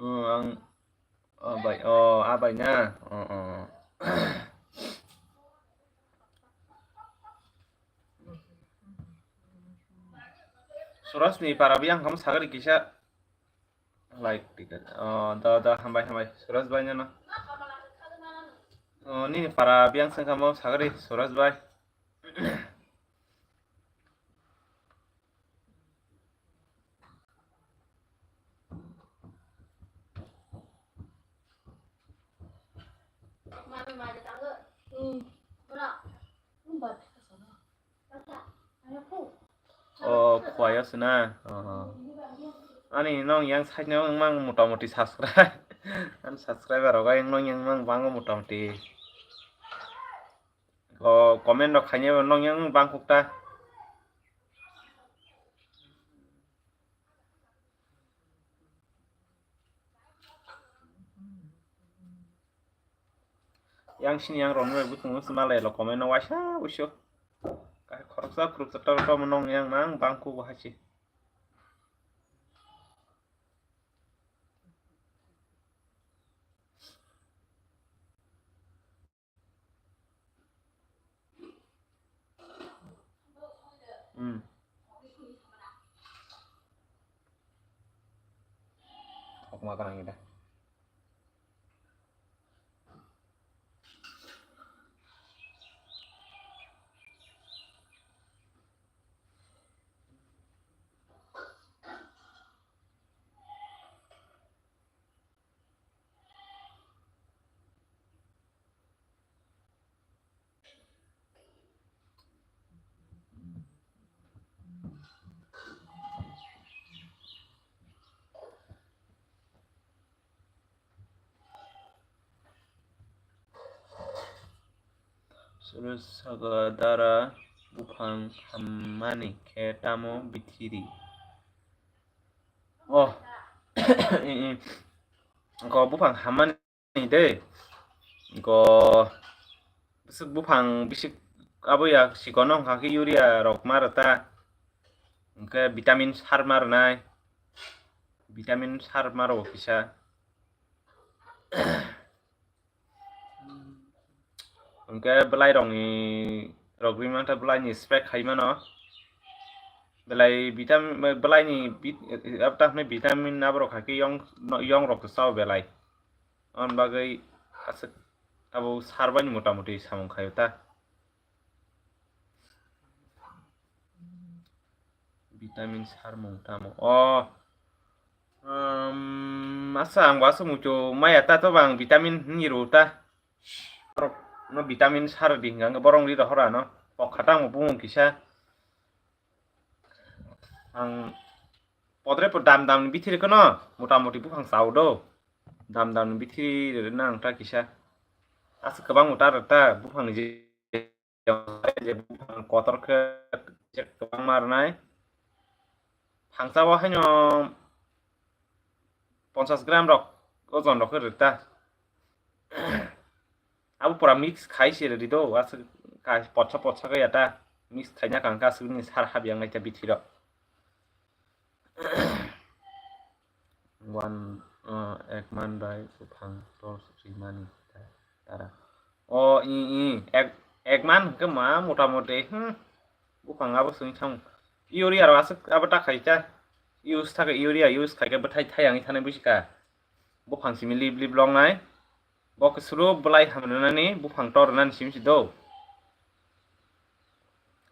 Oh, ang, oh, bai, oh, ah, bai na. Oh, oh. Suraj ni para biyang ham sagari kisa. Like ticket. Oh, da, da, hambai, hambai. Suraj bai nana. Oh, nini para biyang sengkamo sagari Suraj bai. O, khuaio se na? Oh. Ani nong yang side no wng mang motamoti subscribe. Ani subscriber rok yang nong yang mang bango motamoti. O, comment rok khainai bo nong yang bangkuk ta. Yang sini yang rong bai butung se malai lo comment no waisa uiso. Kai khoroksa khoroksa tor tor nong yang mang bangkuk bo hachi. Hmm. Thokma kanang ida. Suru saga dara buphang hammani khe tamo bithiri. Oh, i, i. Ko buphang hammani de. Ko bwswk buphang bisik abo ya sikono wngkha khe urea rok ma rwta. Hwnkhe vitamin sar ma rwnai. Vitamin sar ma rwo kisa. Hwnkhe bwlai rokni rok rimang khe bwlaini spray khai mano. Belai vitamin, bwlaini vit-, abta hwnwi vitamin aborok hai khe yong, yong rok sao belai. Aboni bagwi aswk abo sar bai motamoti samung khaio ta. Vitamin sarmung tamo? O, um, asa ang bo aswk muitu maya ta, to bang vitamin hinwi rw ta. Borok no vitamin sar di hwnka hwnkhe borok ri rohor ano. Pokha tamo bumung kisa. Ang podre pod dam dam ni bithiri kono motamoti buphang sao do. Dam dam ni bithiri rwna ang ta kisa. Aswk kwbang ta rwta buphang ni je, je buphang kotor khe je kwbangma rwnai. Phangsa o haino ponchas gram rok ojon rok khe rwta. Abo pura mix khai se rwdi do, aswk ka-, potsa potsa khe ya ta. Mix khaina kang khe aswk ni sar hap yang nai ta bithi rok. One, uh, ek man bai buphang tor rimani ta-, tara. O, i, i, ek, ek man hwnkhe ma motamoti, hmm, buphang abo swng thang. Urea rok aswk abo ta khai ta. Use thakhe urea, use khai khe bwthai thai ang thani busi ka. Buphang simi lip lip long nai. Bo khe suru bwlai ham rwnani, buphang tor rwnani simi si do.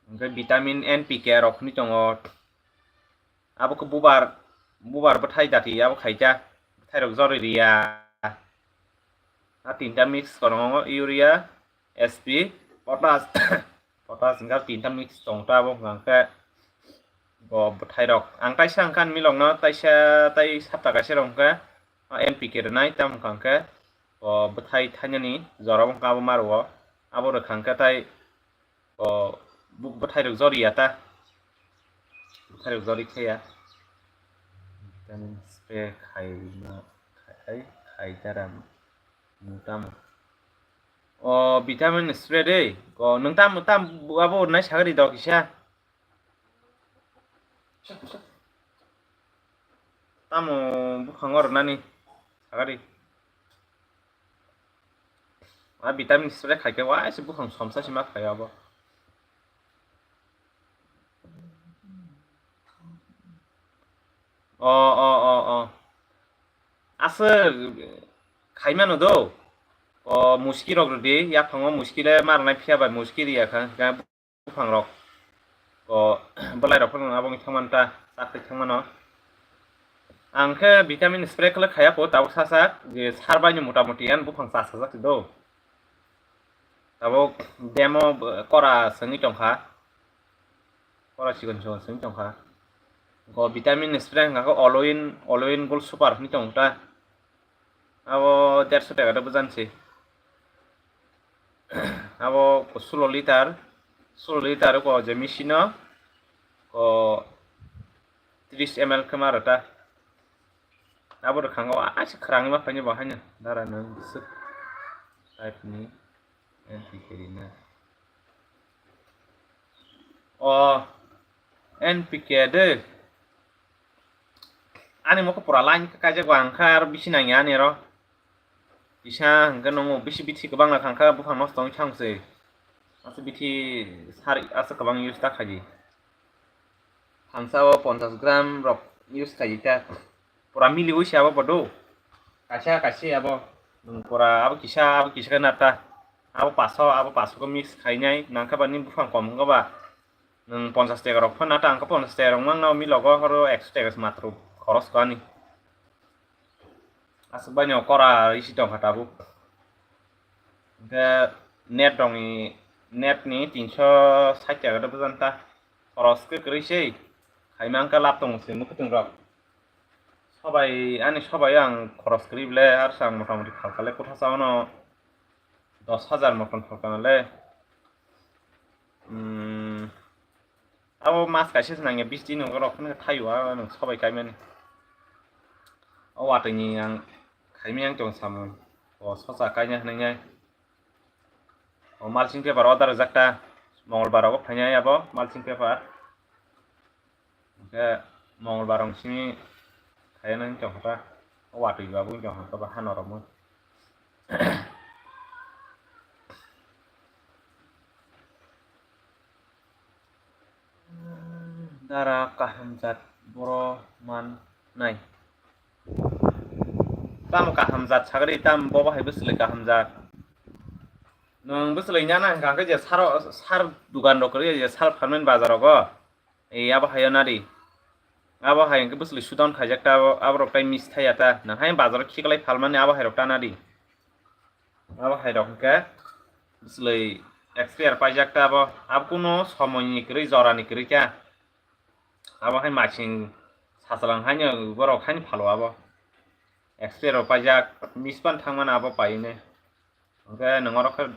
Hwnkhe vitamin N P K rok hwnwi tongo. Abo khe bubar, bubar bwthai dati abo khaikha, bwthai rok jorwi riya. A tinta mix kono urea, S P, potash, potash hwnkhe tinta mix tong ta abo hwnkha khe bo bwthai rok. Ang taisa hwnkha milok no taisa tai sapta kaisa rok hwnkha N P K rwnai tamo hwnkha khe bo bwthai thainani jora wngkha abo ma rwo. Abo rwkha hwnkhe tai O, bu-, bwthai rok jori ya ta. Bwthai rok jori khe ya. Vitamin spray khai ma, khai, khai dara mu tamo. O, vitamin spray de. O, nwng tam, tam, abo nai sagari do kisa. Tamo buphango rwnani sagari. A vitamin spray khaikhe waisa buphang somsa sima khai abo. O, o, o, o. Aswk khaimano do. O muski rok rwdi, yaphango muski le marnai phiya bai muski riya kha. Buphang rok, o, bwlai rok phano abo wngwi thangmani ta, chak twi thangmano. Ang khe vitamin spray khlai khaya po, tabuk sa sak je sar bai ni mota moti yan buphang cha sajak do. Tabuk demo, kora swngwi tongkha, kora chikon chikon swngwi tongkha. Ko vitamin ni spray hwnkha khe Oloin, Oloin Gold Super hinwi tongo ta. Abo derso taka da bwjan se. Abo ko sulo liter, sulo liter ko je machine o ko tris M L khe ma rw ta. Abo rwkhango aswk khwrangwi ma phainai bo haino dara nang bwswk type ni N P K rina. O N P K de. Ani mokhe pura line khe kaijak ba, ang khe aro bisi nangya ani aro. Kisa hwnkhe nongo bisi bithi kwbang na thangkha, buphang nosto wngwi thangse. Aswk bithi sar aswk kwbang use ta khaidi. Thansa o ponchash gram rok use khaidi ta. Pura miliwi se abo bodo. Kaisa kaisa abo. Nwng pura abo kisa, abo kisa khe nata. Abo paso, abo paso khe mix khainai. Nangkhe ba ni buphang kom wngkha ba. Nwng ponchash taka rok phano nata, ang khe ponchash taka rok mangna, milogo horo ekso taka se matro khoros kho ani. Aswk bai no kora isi tongkha tabuk. Hwnkhe net rokni, net ni tinso sait taka da bwjan ta. Khoros khe kwrwi se. Khaima wngkha lab tongo se mwkhwtwng rok. Sobai, ani sobai ang khoros kwrwi ble, aro se ang motamoti phalkha le kwthasa ono dos hajar motom phalkha le. Hmm. Abo mas kaisa se nangya, bis din rok phano thaio, a nwng sobai kaimani. O watwi ni ang khaimani ang tong samung. O sosa kaina hwnwi nai. O mulching paper order rijak ta. Mongolbar rogo phainai abo mulching paper. Hwnkhe Mongolbar rok simi khaina wngkha ta. O watwi ba bo wngkha ta ba hano romwi. Dara kaham jat boro man nai. Tamo kaham jat sagri, tam bobo hai bwswlwi kaham jat. Nwng bwswlwi nana hwnkha khe je saro, sar dugan rok kwrwi je sal phalmani bazar rogo. Ei abo hayo nadi. Abo hai hwnkhe bwswlwi shutdown khaijak ta abo, abo rok tai miss thaya ta. Nwng hai bazar o khiklai phalmani abo hai rok ta nadi. Abo hai rok hwnkhe bwswlwi expire paijak ta abo, abo kuno somoini kwrwi jorani kwrwi kha. Abo hai masing sachalang haino borok haino phalo abo. Expire rok paijak mispan thangmani abo paine. Hwnkhe nwng oro khe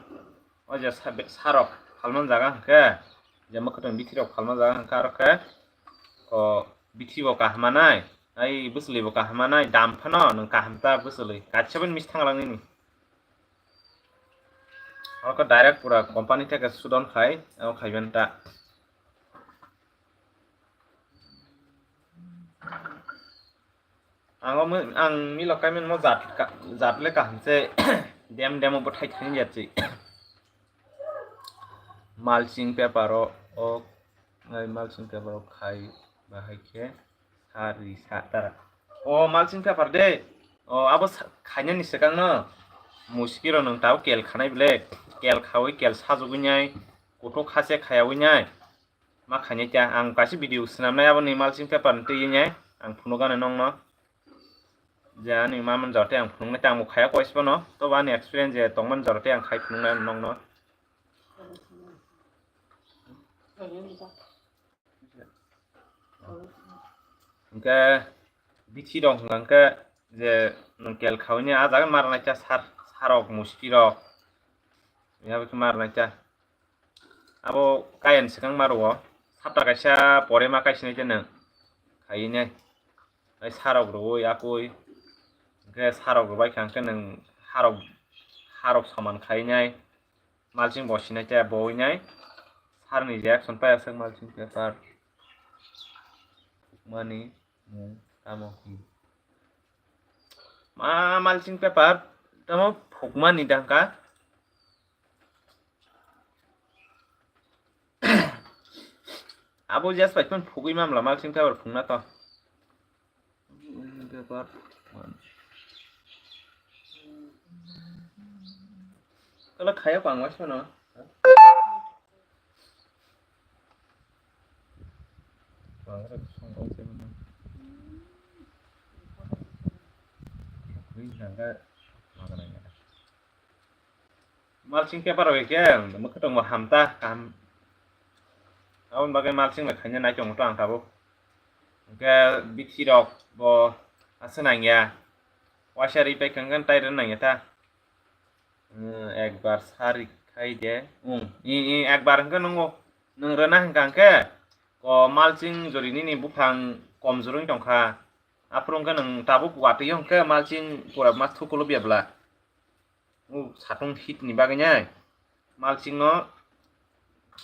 o je sa-, sarok phalmani jaga hwnkhe, je mwkhwtwng bithi rok phalmani jaga hwnkhe aro khe o bithi bo kaham manai, ai bwswlwi bo kaham manai, dam phano nwng kaham ta bwswlwi kaisa bai miss thang lang nini. Oko direct pura company theke sudon khai, abo khaiben ta. Ang o mwi-, ang milo kaimen mo jat ka-, jat le kaham se, dem dem bo thai thani jat se. Mulching paper o, o, ai mulching paper o khai bahai khe. Sari sa tara. O mulching paper de. O abo sa-, khainani swkang no. Muskiro nwng tao kel khanai bele. Kel khawi kel sajugwi nai. Kuthuk khase khayawi nai. Ma khainai kya. Ang kaisa video swnamnai aboni mulching paper ni twi nai. Ang phunukgano nongno. Je ani ma man jorte ang phunuknai tei ang bo khaya koisbano. Tobo ani experience je tongmani jorte ang khai phunuknai nongno. Hwnkhe bithi rok hwnkha hwnkhe je nwng kel khaui ni ah jaga mar naikha sar, sarok musti rok. Yabo khe mar naikha. Abo kaya ni swkang maro o. Sapta kaisa pore ma kaisa naikhe nwng khaiwi nai. Ai sarok rwui akui. Hwnkhe sarok rwbai kha hwnkhe nwng harok, harok soman khaiwi nai. Malching bo sinai khe bo wngnai. Sarni je action pai aswk malching paper. Mani mung tamo hi. Ma malching paper tamo phukmani dangka. Abo jas pai phun phugui mamla malching paper phungna to. Paper. Kala khaya pang mas no. Pang ra song kong se mana. Kui nangka mana nangka. Malching paper rok khe mwkhwtwng bo ham ta kaham. Aboni bagwi malching le khaina nai tongo to ang tabuk. Hwnkhe bithi rok bo asa nangya. Waisa ri paikha hwnkhe tai rwna nangya ta. Hmm, ekbar sari khai de. Hmm, i, i, ekbar hwnkhe nungo. Nwng rwna hwnkha hwnkhe ko malching jori nini buphang komjor wng tongkha. Aphuru hwnkhe nwng tabuk watwi hwnkhe malching pura ma thukulo bebla. O satung hit ni bagwi nai malching no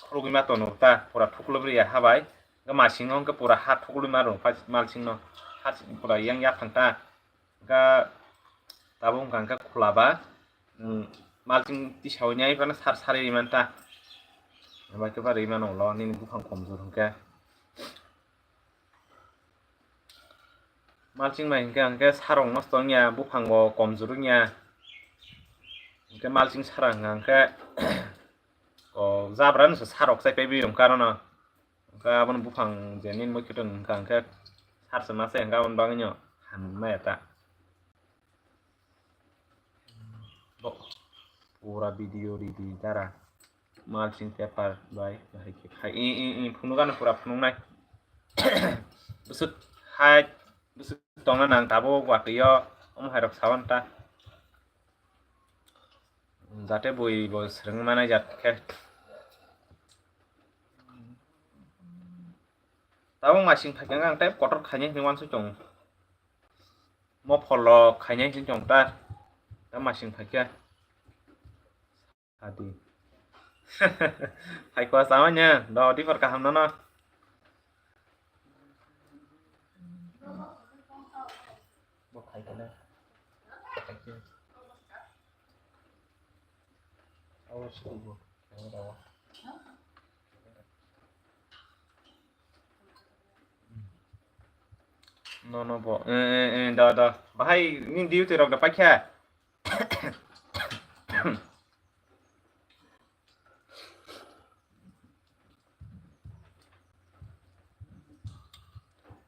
khulugwi ma tono ta pura thukulo bri ha bai. Ga masing no hwnkhe pura ha thukulo ma rung malching no ha pura yang yaphang ta. Ga tabuk hwnkha hwnkhe khula ba, hmm, malching tisawi nai phano sar sari man ta. Bai khe ba ri mano ulo nini buphang komjor hwnkhe. Malching bai hwnkhe, hwnkhe sarok nosto wngya, buphang bo komjor wngya. Hwnkhe malching sara hwnkha hwnkhe, o, jabra no se sarok chai paibi wngkha aroni. Hwnkhe abono buphang je nini moi kwtwng wngkha hwnkhe sar se ma se hwnkhe aboni bagwi no hamya ta. Bo pura video ridi dara. Mulching paper bai bahai khe khai. I, i, i, phunukgano pura phunuknai. Bwswk hai, bwswk tongna nang tabuk watwi o, omo hairok sawan ta. Jate bui bo swrwng manai jat khe. Tabuk masing phaikhe ang tei kotor khainai hinwi uansuk tongo. Mo pholok khainai hinwi tong ta. Ta masing phaikhe. Adi. Phaikhe samanya do dipor kaham nono. Bo phaikhe na. Phaikhe. Awas kubo. Nono bo. Eh, eh, eh, da, da. Bahai ni duty rok da paikha.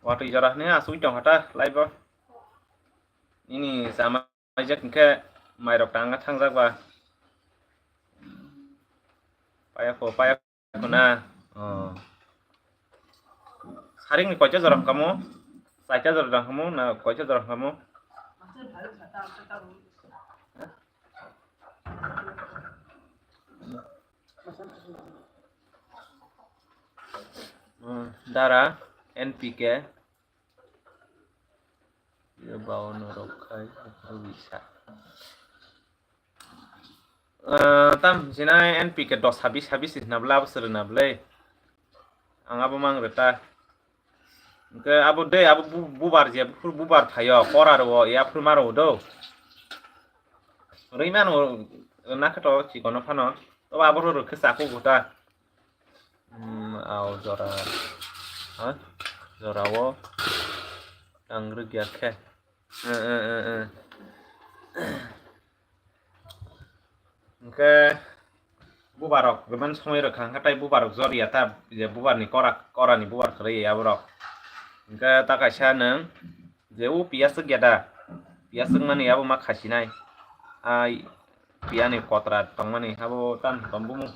Watwi jora hwnwi asugwi tong kha ta live o. Nini sama Paijak hwnkhe mairok tangna thangjak ba. Paya kho, paya kho na. Oh. Saring ni koicha jora hwnkha mo? Saita jora hwnkha mo na koicha jora hwnkha mo? Hmm, Dara, N P K. Yo bao norok khai wisa. Eh, tam sinai N P K dos habis habis hwnna bwle abo swrwngna bwle. Ang abo mang rwta. Hwnkhe abo de abo bu-, bubar je buphur bubar phaio kora rwo ya phur ma rwo do. Rwi mano nakhe to chikono phano. Tobo abo rw rwkhe chakhugo ta. Hmm, ao jora, ha? Jorao ang rwgya khe. Eh, eh, eh, eh. Hwnkhe bubarok rwmani somoi rwkha hwnkhe tai bubarok jor ya ta, je bubarni kora, korani bubar kwrwi ya borok. Hwnkhe ta kaisa nwng je o piyaswk ya da, piyaswk mani abo ma khasinai. Ai piyani kotra tongmani abo tan tombumung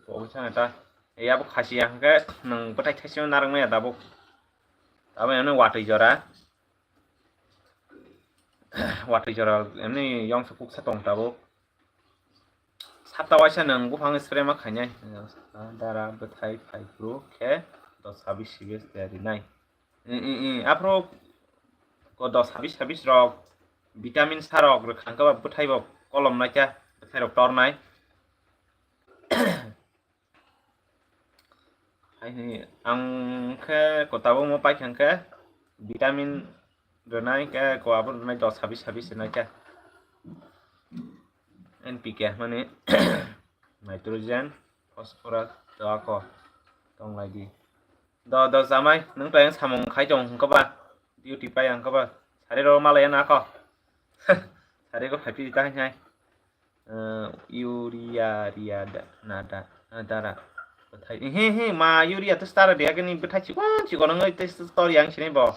pogwi sana ta. Ei abo khasi ya hwnkhe nwng bwthai thaisima narwkmaya tabuk. Abo emni watwi jora. Watwi jora emni yongsa kuksa tong tabuk. Sapta waisa nwng buphang spray ma khainai. Dara bwthai phai phuru khe dos habis sibis tei rinai. I, i, i, aphuru ko dos habis habis rok vitamin sa rok rwkha hwnkhe ba bwthai bo kolom naikha, bwthai rok tornai. Hai hwnwi ang khe ko tabuk mo paikha hwnkhe vitamin rwnai khe ko abo rwnai dos habis habis rwnai khe N P K mani nitrogen, phosphorus, to ako tong lai di. Do, do, chamai, nwng tayang samung khai tong hwnkhe ba, duty pai ang khe ba, sari rw malaya na kho. Sari rw phai phi ta hai hai. Eh, urea, ria, da, na, da, na, dara. Bwthai, he, he, ma urea to star de agini bwthai chikon chikon nwng tei tor yang sini bo.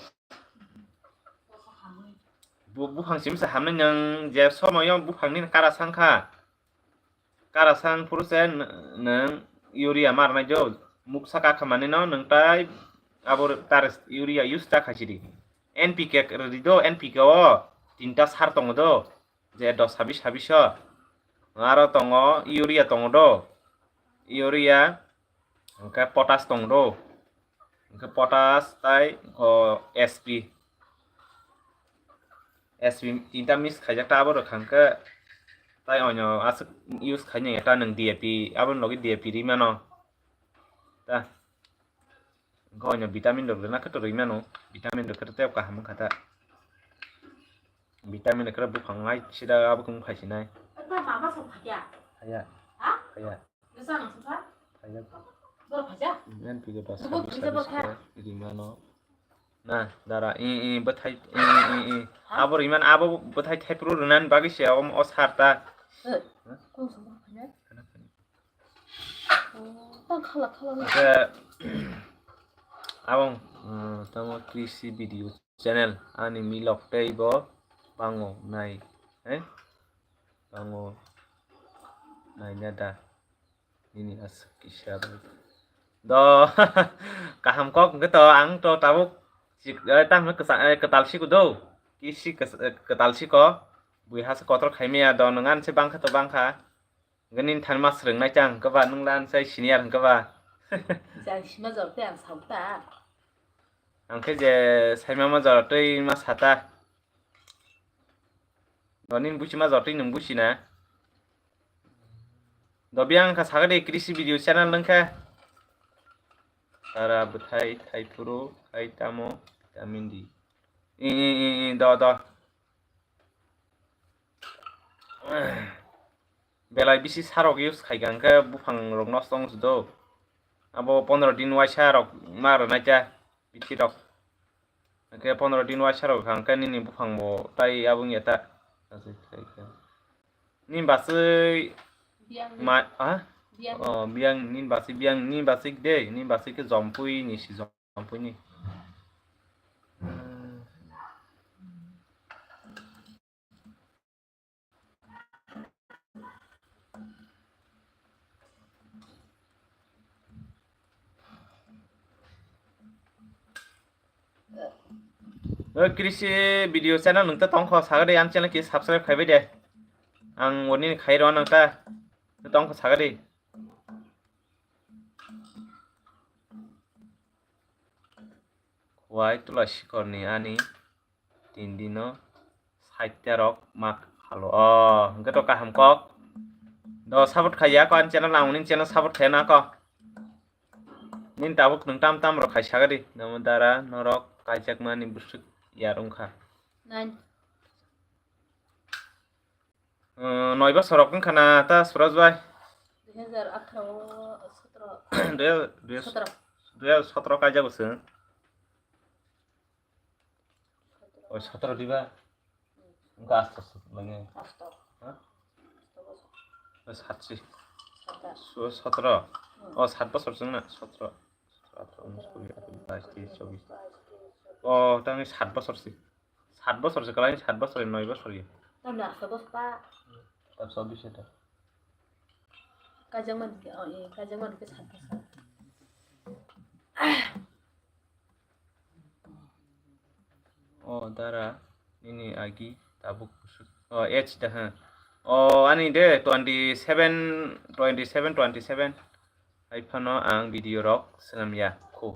Bu, buphang sim sa hamni nwng je somoyo buphang ni kara sangkha. Kara sang phuru se n-, nwng urea mar nai jo. Muksa kakha mani no nwng tai abo tar urea use ta khaisidi. N P K rwdi do, N P K o tinta sar tongo do, je dos sabis sabis o. Aro tongo urea tongo do, urea, hwnkhe potash tongo do, hwnkhe potash tai o S P. S P tinta mix khaijak ta abo rwkha hwnkhe tai oino aswk use khaina ta nwng D A P, aboni logi D A P ri mano ta. Hwnkhe oino vitamin rok rwna khe to rwi mano, vitamin rok khe to tei kaham wngkha ta. Vitamin rok khe buphang nai sida abo khe wng phai sinai. Oi, ba, mama sok phai ya? Phai ya. Ha? Phai ya. Bwsa nang sukha? Phai ya. Bor phai ya? N P K dos sabis sabis khe ri mano. Na, dara, i, i, bwthai, i, i, i, i. Ha? Abo ri mano, abo bwthai thaiphuru rwnani bagwi se o, o sar ta. Eh, kung sung phai ya? Khana phai. Hwnkhe abo, uh, tamo Krishi video channel ani milok tei bo bango nai, eh? Bango naina da nini aswk kisa bai. Do, kaham kok hwnkhe to ang to tabuk chik-, eh, tamo kwsa-, eh, kwtal siko do. Kisi kwsa-, eh, kwtal siko. Bui hasa kotor khaimaya do, nwng ani se bangkha to bangkha. Hwnkhe nini thani ma swrwng nai chang hwnkhe ba, nwng lan sai senior hwnkhe ba. Chang sima jor tei ang sao ta. Ang khe je saima ma jor tei ma sa ta. Do nini busi ma jor tei nwng busi na. Do biyang kha sakha de Krishi video channel nwng khe. Tara bwthai thaiphuru khai tamo vitamin D. I, i, i, i, do, do. Belai bisi sarok use khaikha hwnkhe buphang rok nosto wngsi do. Abo pondro din waisa rok ma rwnaikha bithi rok. Hwnkhe pondro din waisa rok kha hwnkhe nini buphang bo tai abo wngya ta. Nini baswi Biyang. Ma, ha? Biyang. Oh, biyang, nini baswi biyang, nini baswi de, nini baswi khe jompui ni si jompui ni. O Krishi video channel nwng ta tongkho, sagadi ang channel ki subscribe khaibai de. Ang oni khai rw nang ta tongkho sagadi. Wai tula sikorni ani tin dino saitta rok mak halo. O, hwnkhe to kaham kok. Do support khaiya ko ani channel, ang nini channel support khaiya na ko. Nini tabuk nwng tam tam rok khai sagadi. Namo dara norok kaijakmani bwswk yar wngkha. Nine. Uh, noi bosor rok wngkha na ta Suraj bai? Dui hazar atharo, sotro. Dui hazar, dui hazar sotro. Dui hazar sotro kaijago chwng. Oi, sotro diba? Wngkha asto se, mane. Asto. Ha? Asto bosor. Oi, satsi. Satas. Su-, sotro. Hmm. O, sat bosor chwng na, sotro. Sotro, atharo, unis, kuri, bais, teis, chobis. O, tangni sat bosor si. Sat bosor se kwlai, sat bosor, noi bosor ya. Tamni asta dosta. Tab chobbish eta. Kaijakmani khe, oh, eh, kaijakmani khe sat bosor. O dara, nini agi tabuk kusuk. O, age da, ha. O, ani de twenty seven, twenty seven, twenty seven. Hai phano ang video rok swnam ya khu.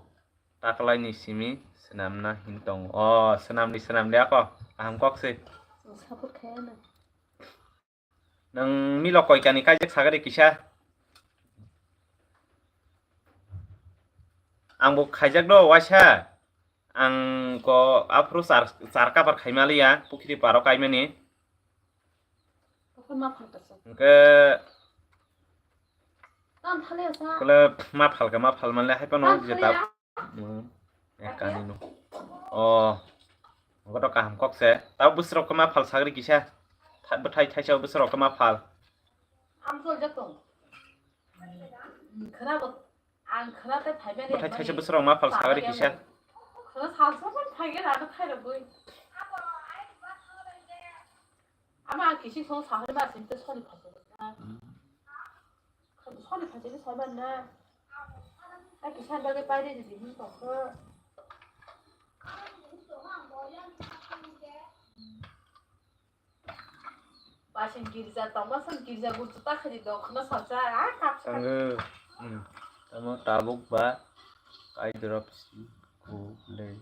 Taklaini simi swnamna hin tongo. O, swnamni swnamli ako. Kaham kok se. Support khaiyano. Nwng milok koikani kaijak sagadi kisa. Angbo khaijak do waisa. Ang ko aphuru char, char kabar khaimaliya, pukhiri paro kaimani. Hwnkhe kole ma phalka, ma phal manle hai phano je ta. Ekani no. O. Hwnkhe to kaham kok se. Tabo bwswrok khe ma phal sagri kisa. Tha-, bwthai thaisa bwswrok khe ma phal. Ang joljak tong. Khwna bo, ang khwna tei phaimani. Bwthai thaisa bwswrok ma phal sagri kisa. Khwna salsa phai khe rada khairogwi. Ama ang kisik song sahari ma sinte soni phai. Soni phai soni saiman na. Ai kisa bagwi paide di di tongkho. Basing girja tongma song girja gurju ta khadi dok khna salsa, ah, kap sa. Tango, hmm, tamo tabuk ba kaidrop si ku le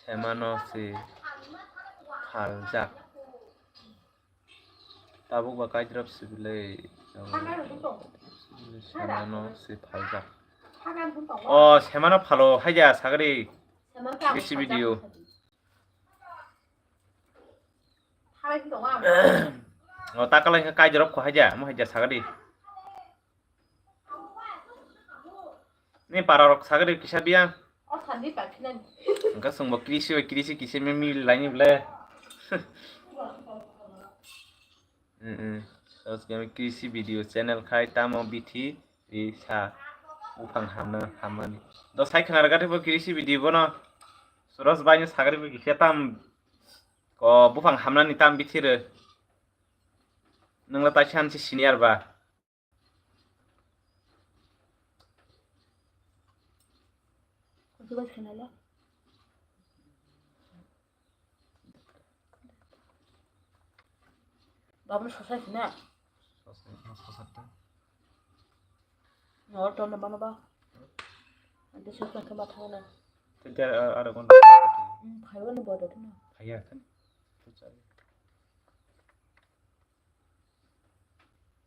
semano si phaljak. Tabuk ba kaidrop si le semano si phaljak. O semano phalo haja sagri. Bisi video. O ta kalai kha kaijorok kho haja, mo haja sagadi. Ni para rok sagadi kisa biya. Engka sungbo krisi bai krisi kisa mi mi laini ble. Mm, mm. Sos kami krisi video channel khai tamo bithi ri sa buphang hamna hammani. Do sai khna rwgadi bo krisi video bono. Suros bai no sagari bo kisa tam ko buphang hamnani tam bithi rw. Nungla taisa hansi senior ba. Babur sosai sina. Sosai, sosai ta. Nor ton na bana ba. Ante sosai kama thana. Tete ara kon. Phaiwa ni bodo tuna. Phaiya kan.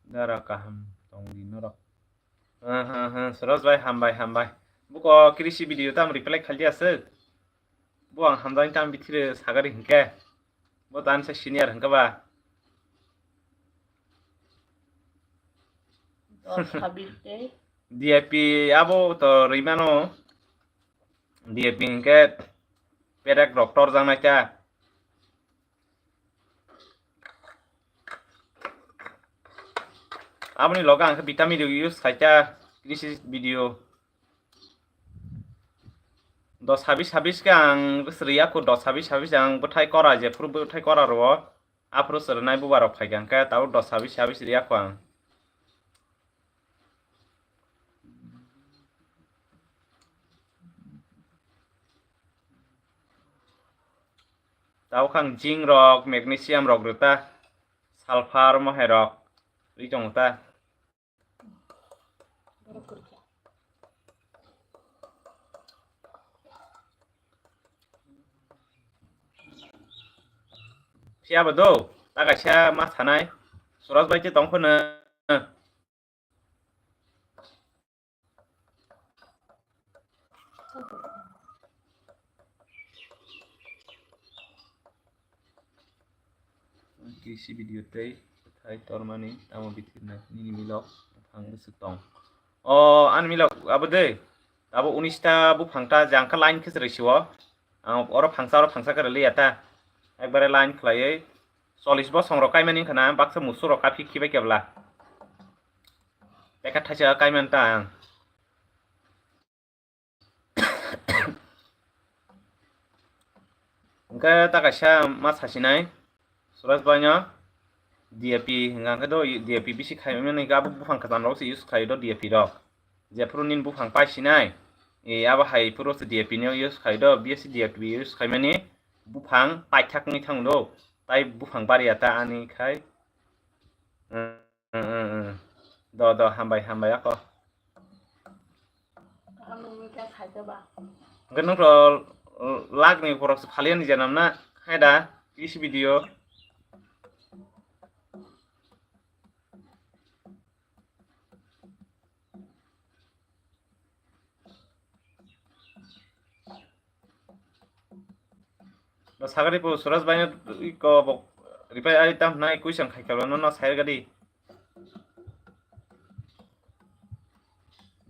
Dara kaham tongdi norok. Aha, aha, Suros bai, hambai, hambai. Buko krisi video tam reply khaldi aswk. Bo ang hamjani tam bithire sagari hinkhe. Bo tan se senior hinkhe ba. D I P abo to rimano. D I P hinkhe perek rok torjak naikha. Aboni loge ang khe vitamin rok use khaikha, krisi video. Dos habis habis khe ang rwya kho, dos habis habis ang bwthai kora, jephuru bwthai kora rwo, aphuru swrwnai buba rok phaikha, hwnkhe tabuk dos habis habis rwya kho ang. Tabuk ang zinc rok, magnesium rok rwta, sulfur mohai rok rwi tongo ta. Phiya bo do, ta kaisa ma sanai, Suros bai se tong phano. Krisi video tei bwthai tormani tamo bithirna nini milok buphang bwswk tong? O ani milok abo de, abo unis ta buphang ta jang kha line khe chwrai sio. Ang oro phangsa, oro phangsa khe rwliya ta. Ekbare line khlaiwi chollish bosong rok kaimani wngkha na, baksa musuk rok kaphi khibai kebla. Pekha thaisa kaiman ta ang. Hwnkhe ta kaisa ma sasinai, Suresh bhai no D A P hwnka hwnkhe do D A P bisi khaimani hwnkhe abo buphang kwcham rok se use khlai do D A P rok. Jephuru nini buphang paisinai, e abo hai phuru se D A P no use khlai do, B S C D A P use khaimani buphang paithak wngwi thang do, tai buphang bariya ta ani khai. Hmm, hmm, hmm. Do, do, hambai, hambai, ako. Hwnkhe nokho lak ni borok se phaliya ni janam na, hai da, isi video. No sagari po Suraj bhai no iko bo reply ai tam nai question khai kalo no, no sai gadi.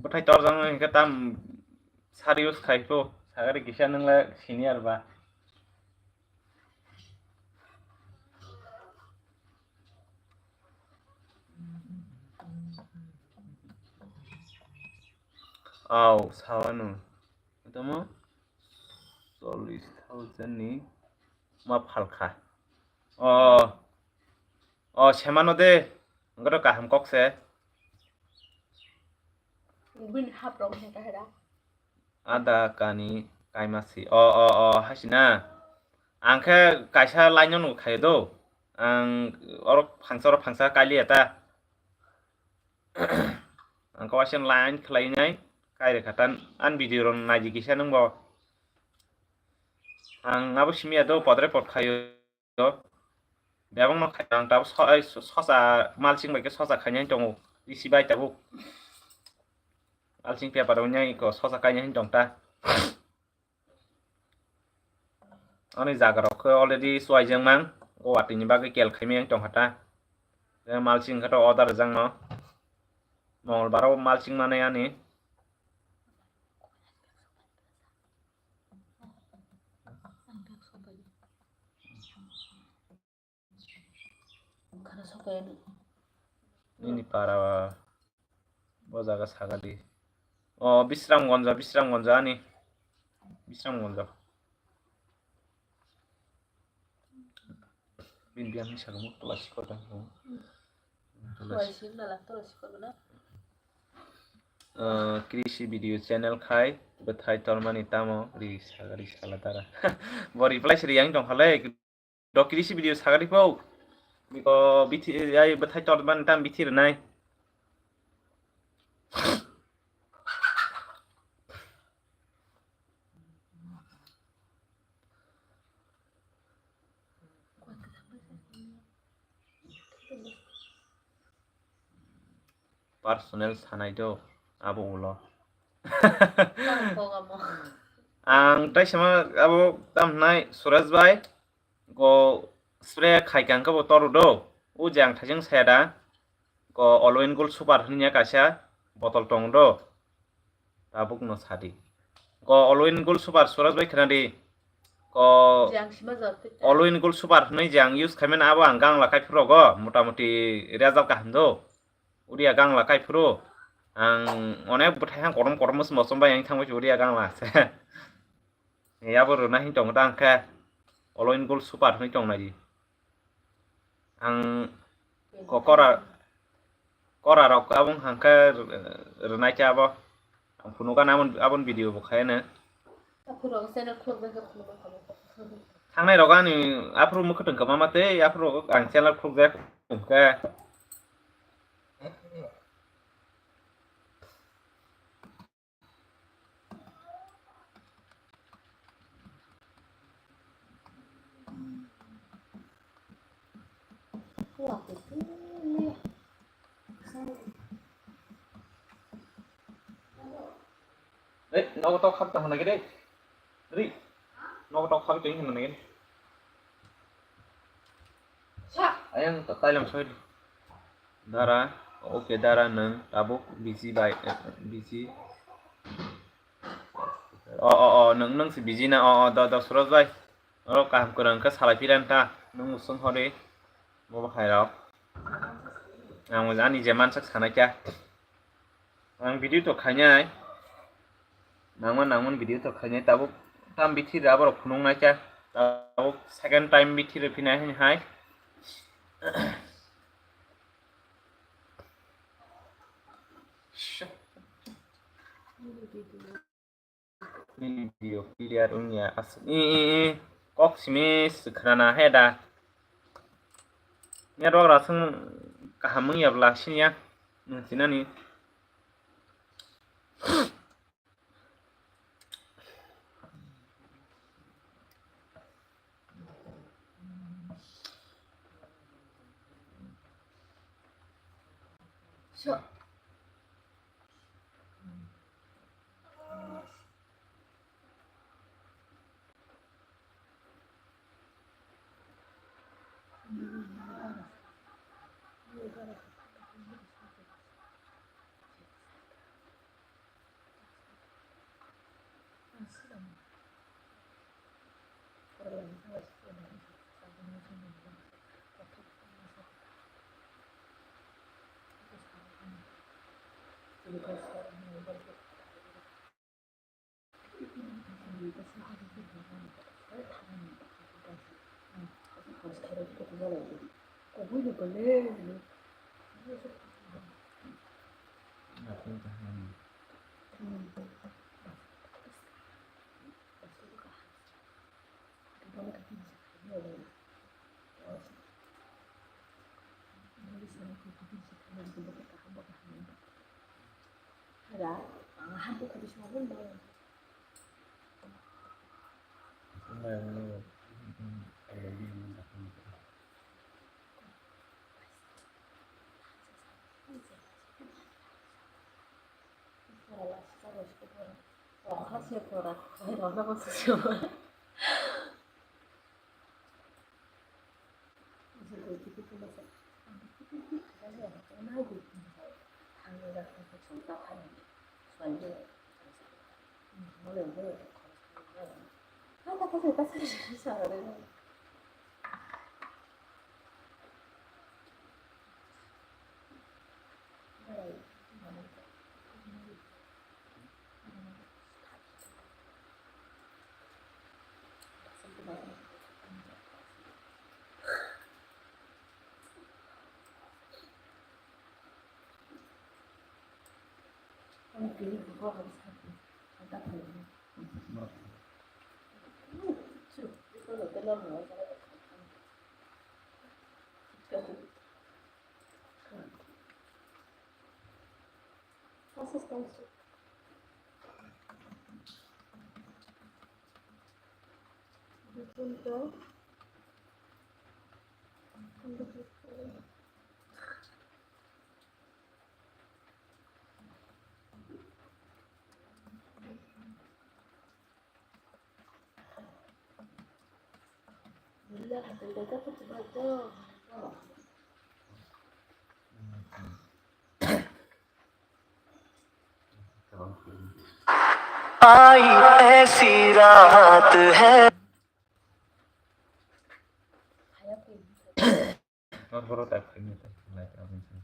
Bwthai tor jang hingke tam sari use khai po sagari kisa nang la senior ba. Au, sawano. Tamo chollish thousand ni ma phalkha. O, o, semano de. Angkoro kaham kok se. Bini hap rok ni kahera. Ada kani kaima si. O, o, o, hasina. Ang khe kaisa line no khaio do. Ang oro phangsa, oro phangsa kailiya ta. Ang kaisa line khlainai kai rwkha ta. An video rok naidi kisa nwng bo. Ang abo simi ya do, podre pod khaio. Bebak no khaio, ang tabuk so-, ai so-, sosa malsing bai khe sosa khainai tongo. Risi bai tabuk. Malsing paper rok nai ko sosa kainai tong ta. Ani jaga rok khe already chuaijak mang, o watwi ni bagwi kel khaimai tong kha ta. Tei malsing khe to order rwjak no. Mongol bar o malsing manai ani. Nini para bo jaga sagadi. O Bisramgonjo, Bisramgonjo ani. Bisramgonjo. Bini biyang ni saka muk tola sikor tang. Tola si-, Tola si-, tola sikor na. Eh, Krishi video channel khai bwthai tormani tamo ri sagadi sala dara. Bo reply siri yang tong khalai. Do Krishi video sagadi po. Biko bithi ai bwthai tormani tam bithi rwnai. Personal sanai do abo ulo. Ang tai sama abo tam hnai Suresh bai go spray khai kang khe bo toru do. O je ang thaising saya da. Ko All in Gold Super hwnwi ya kaisa botol tong do. Tabuk no sadi. Ko All in Gold Super Suraj bai khna di. Ko Jang sima jor twi ta. All in Gold Super hwnwi je ang use khaimani abo ang gangla kaiphuru rogo motamuti result kaham do. Udia gangla kaiphuru ang onek bwthai hang korom korom mosom bai ang thangbai udia gangla se. Abo rwna hin tongo ta ang khe All in Gold Super hwnwi tong nai di. Ang ko-, kora, kora rok abong hangkhe rwnai khe abo. Ang phunukha abon, abon video bo khaino. Thangnai rok ani aphuru mwkhwtwng kwbangma tei aphuru ang channel khulukjak hwnkhe. Eh, nogo tok khak tong hwnna gede. Ri. Nogo tok khak tong hwnna gede. Ayang ta-, tailam soi. Dara, okay, dara nwng tabuk busy bai, eh, busy. O, o, o, nwng, nwng si busy na, o, o, do, do, Suraj bai. Oro kaham kwrwng khe salai phiran ta, nwng usung hori. Bo hai rok. Ang ani je mansak sanai kha. Ang video to khainai. Nangma nangmani video to khainai tabuk tam bithi da borok phunuk nai kha. Tabuk second time bithi rw phinai hai hai. Nini video clear wngya aswk. I, i, i. Kok simi se khwnana he da. Network rasing kaham wngya bwla siniya. Nwng sinani. Ang hampu kha bising bo. आई ऐसी रात है। Nor borok tak phai nai, like, aboni sini.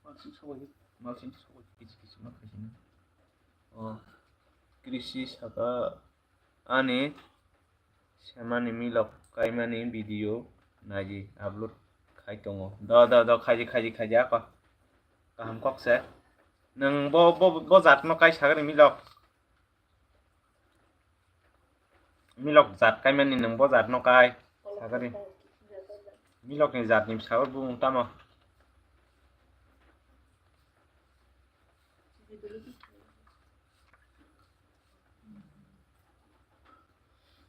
Malsing sogwi, malsing sogwi kisi kisi ma khaisina. O, Krishi saka ani semani milok kaimani video naidi upload khai tongo. Do, do, do, khaidi, khaidi, khaidi, ako. Kaham kok se. Nwng bo, bo, bo jat no kai sagani milok. Milok jat kaimani nwng bo jat no kai sagari. Milok ni jat ni bwskango bumung tamo.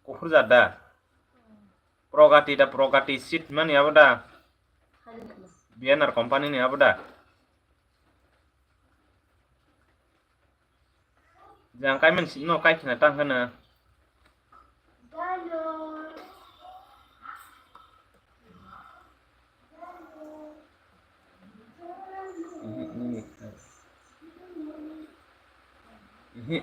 Kuphur jat da? Progati da, Progati seed mani abo da? B N R company ni abo da? Jang kai man sino kai khna tang khna. Ihi, ihi. Ihi.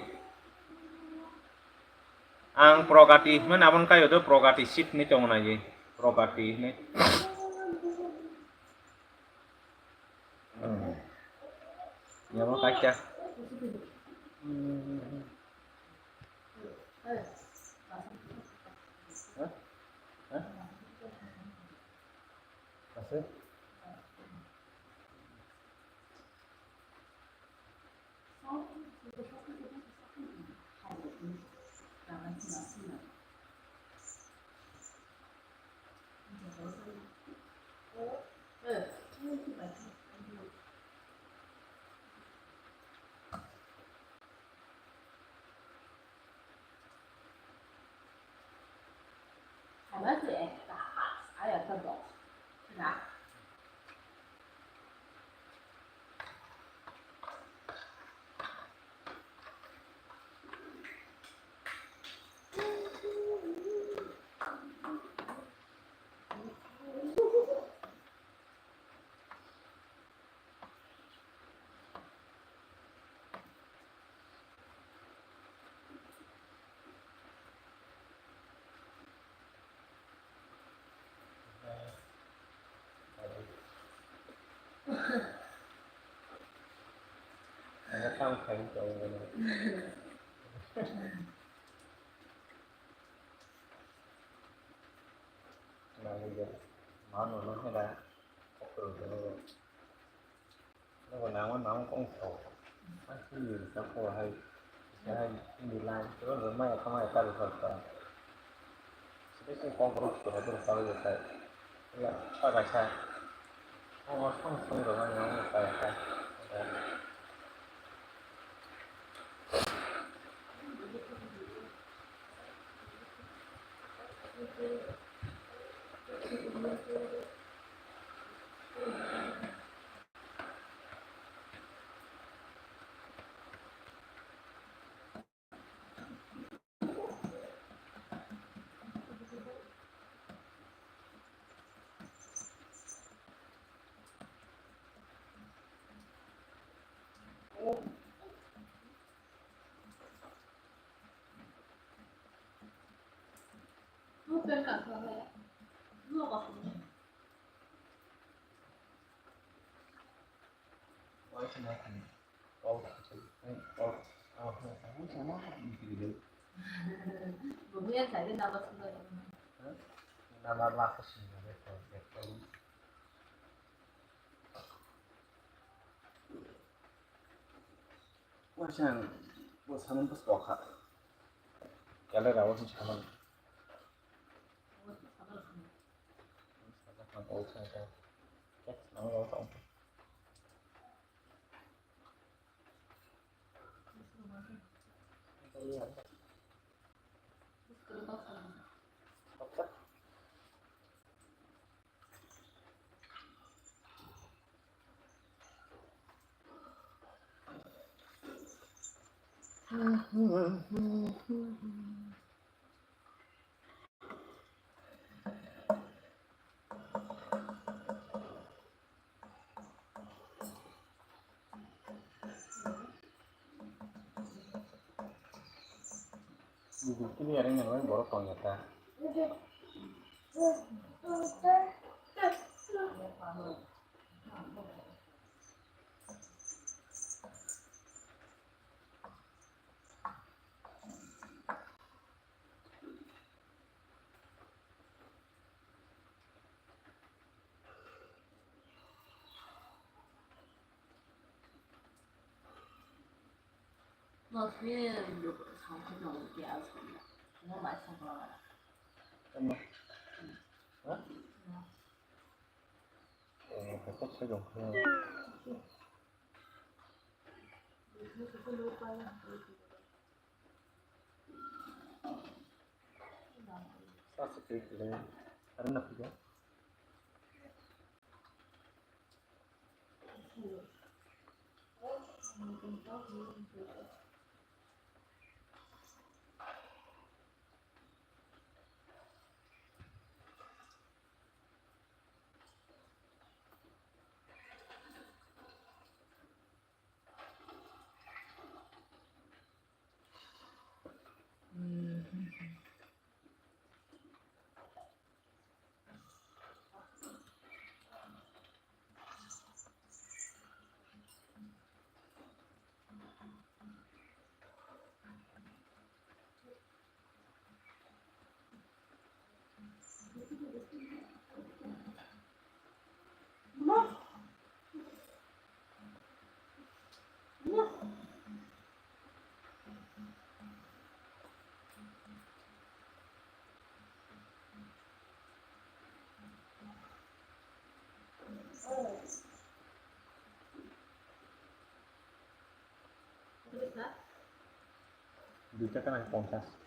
Ang Progati hwnmani aboni kaio do Progati seed ni tongo nai Progati hwnwi. Hmm. Yabo kaisa. Hah? Hah? Kasih? Ama se ekta, ai ekta dos. Na. Ano tamo khaini tongo bono. Nangwi de mano no hera kokro de. Nogo nangma nangma kong sao. Asli ni sako hai, hai ni lai, sebab rumah ya kama ya taruh sasa. Sebab sih kong keruk sudah terus tahu ya saya. Ya, apa kata? Oh, kong song rumah nangma saya kan. Waisa ang bo samung bwswk kha. Calendar o saman. Bini yang yang lain borok tong ya ta. Duita kana pongchas.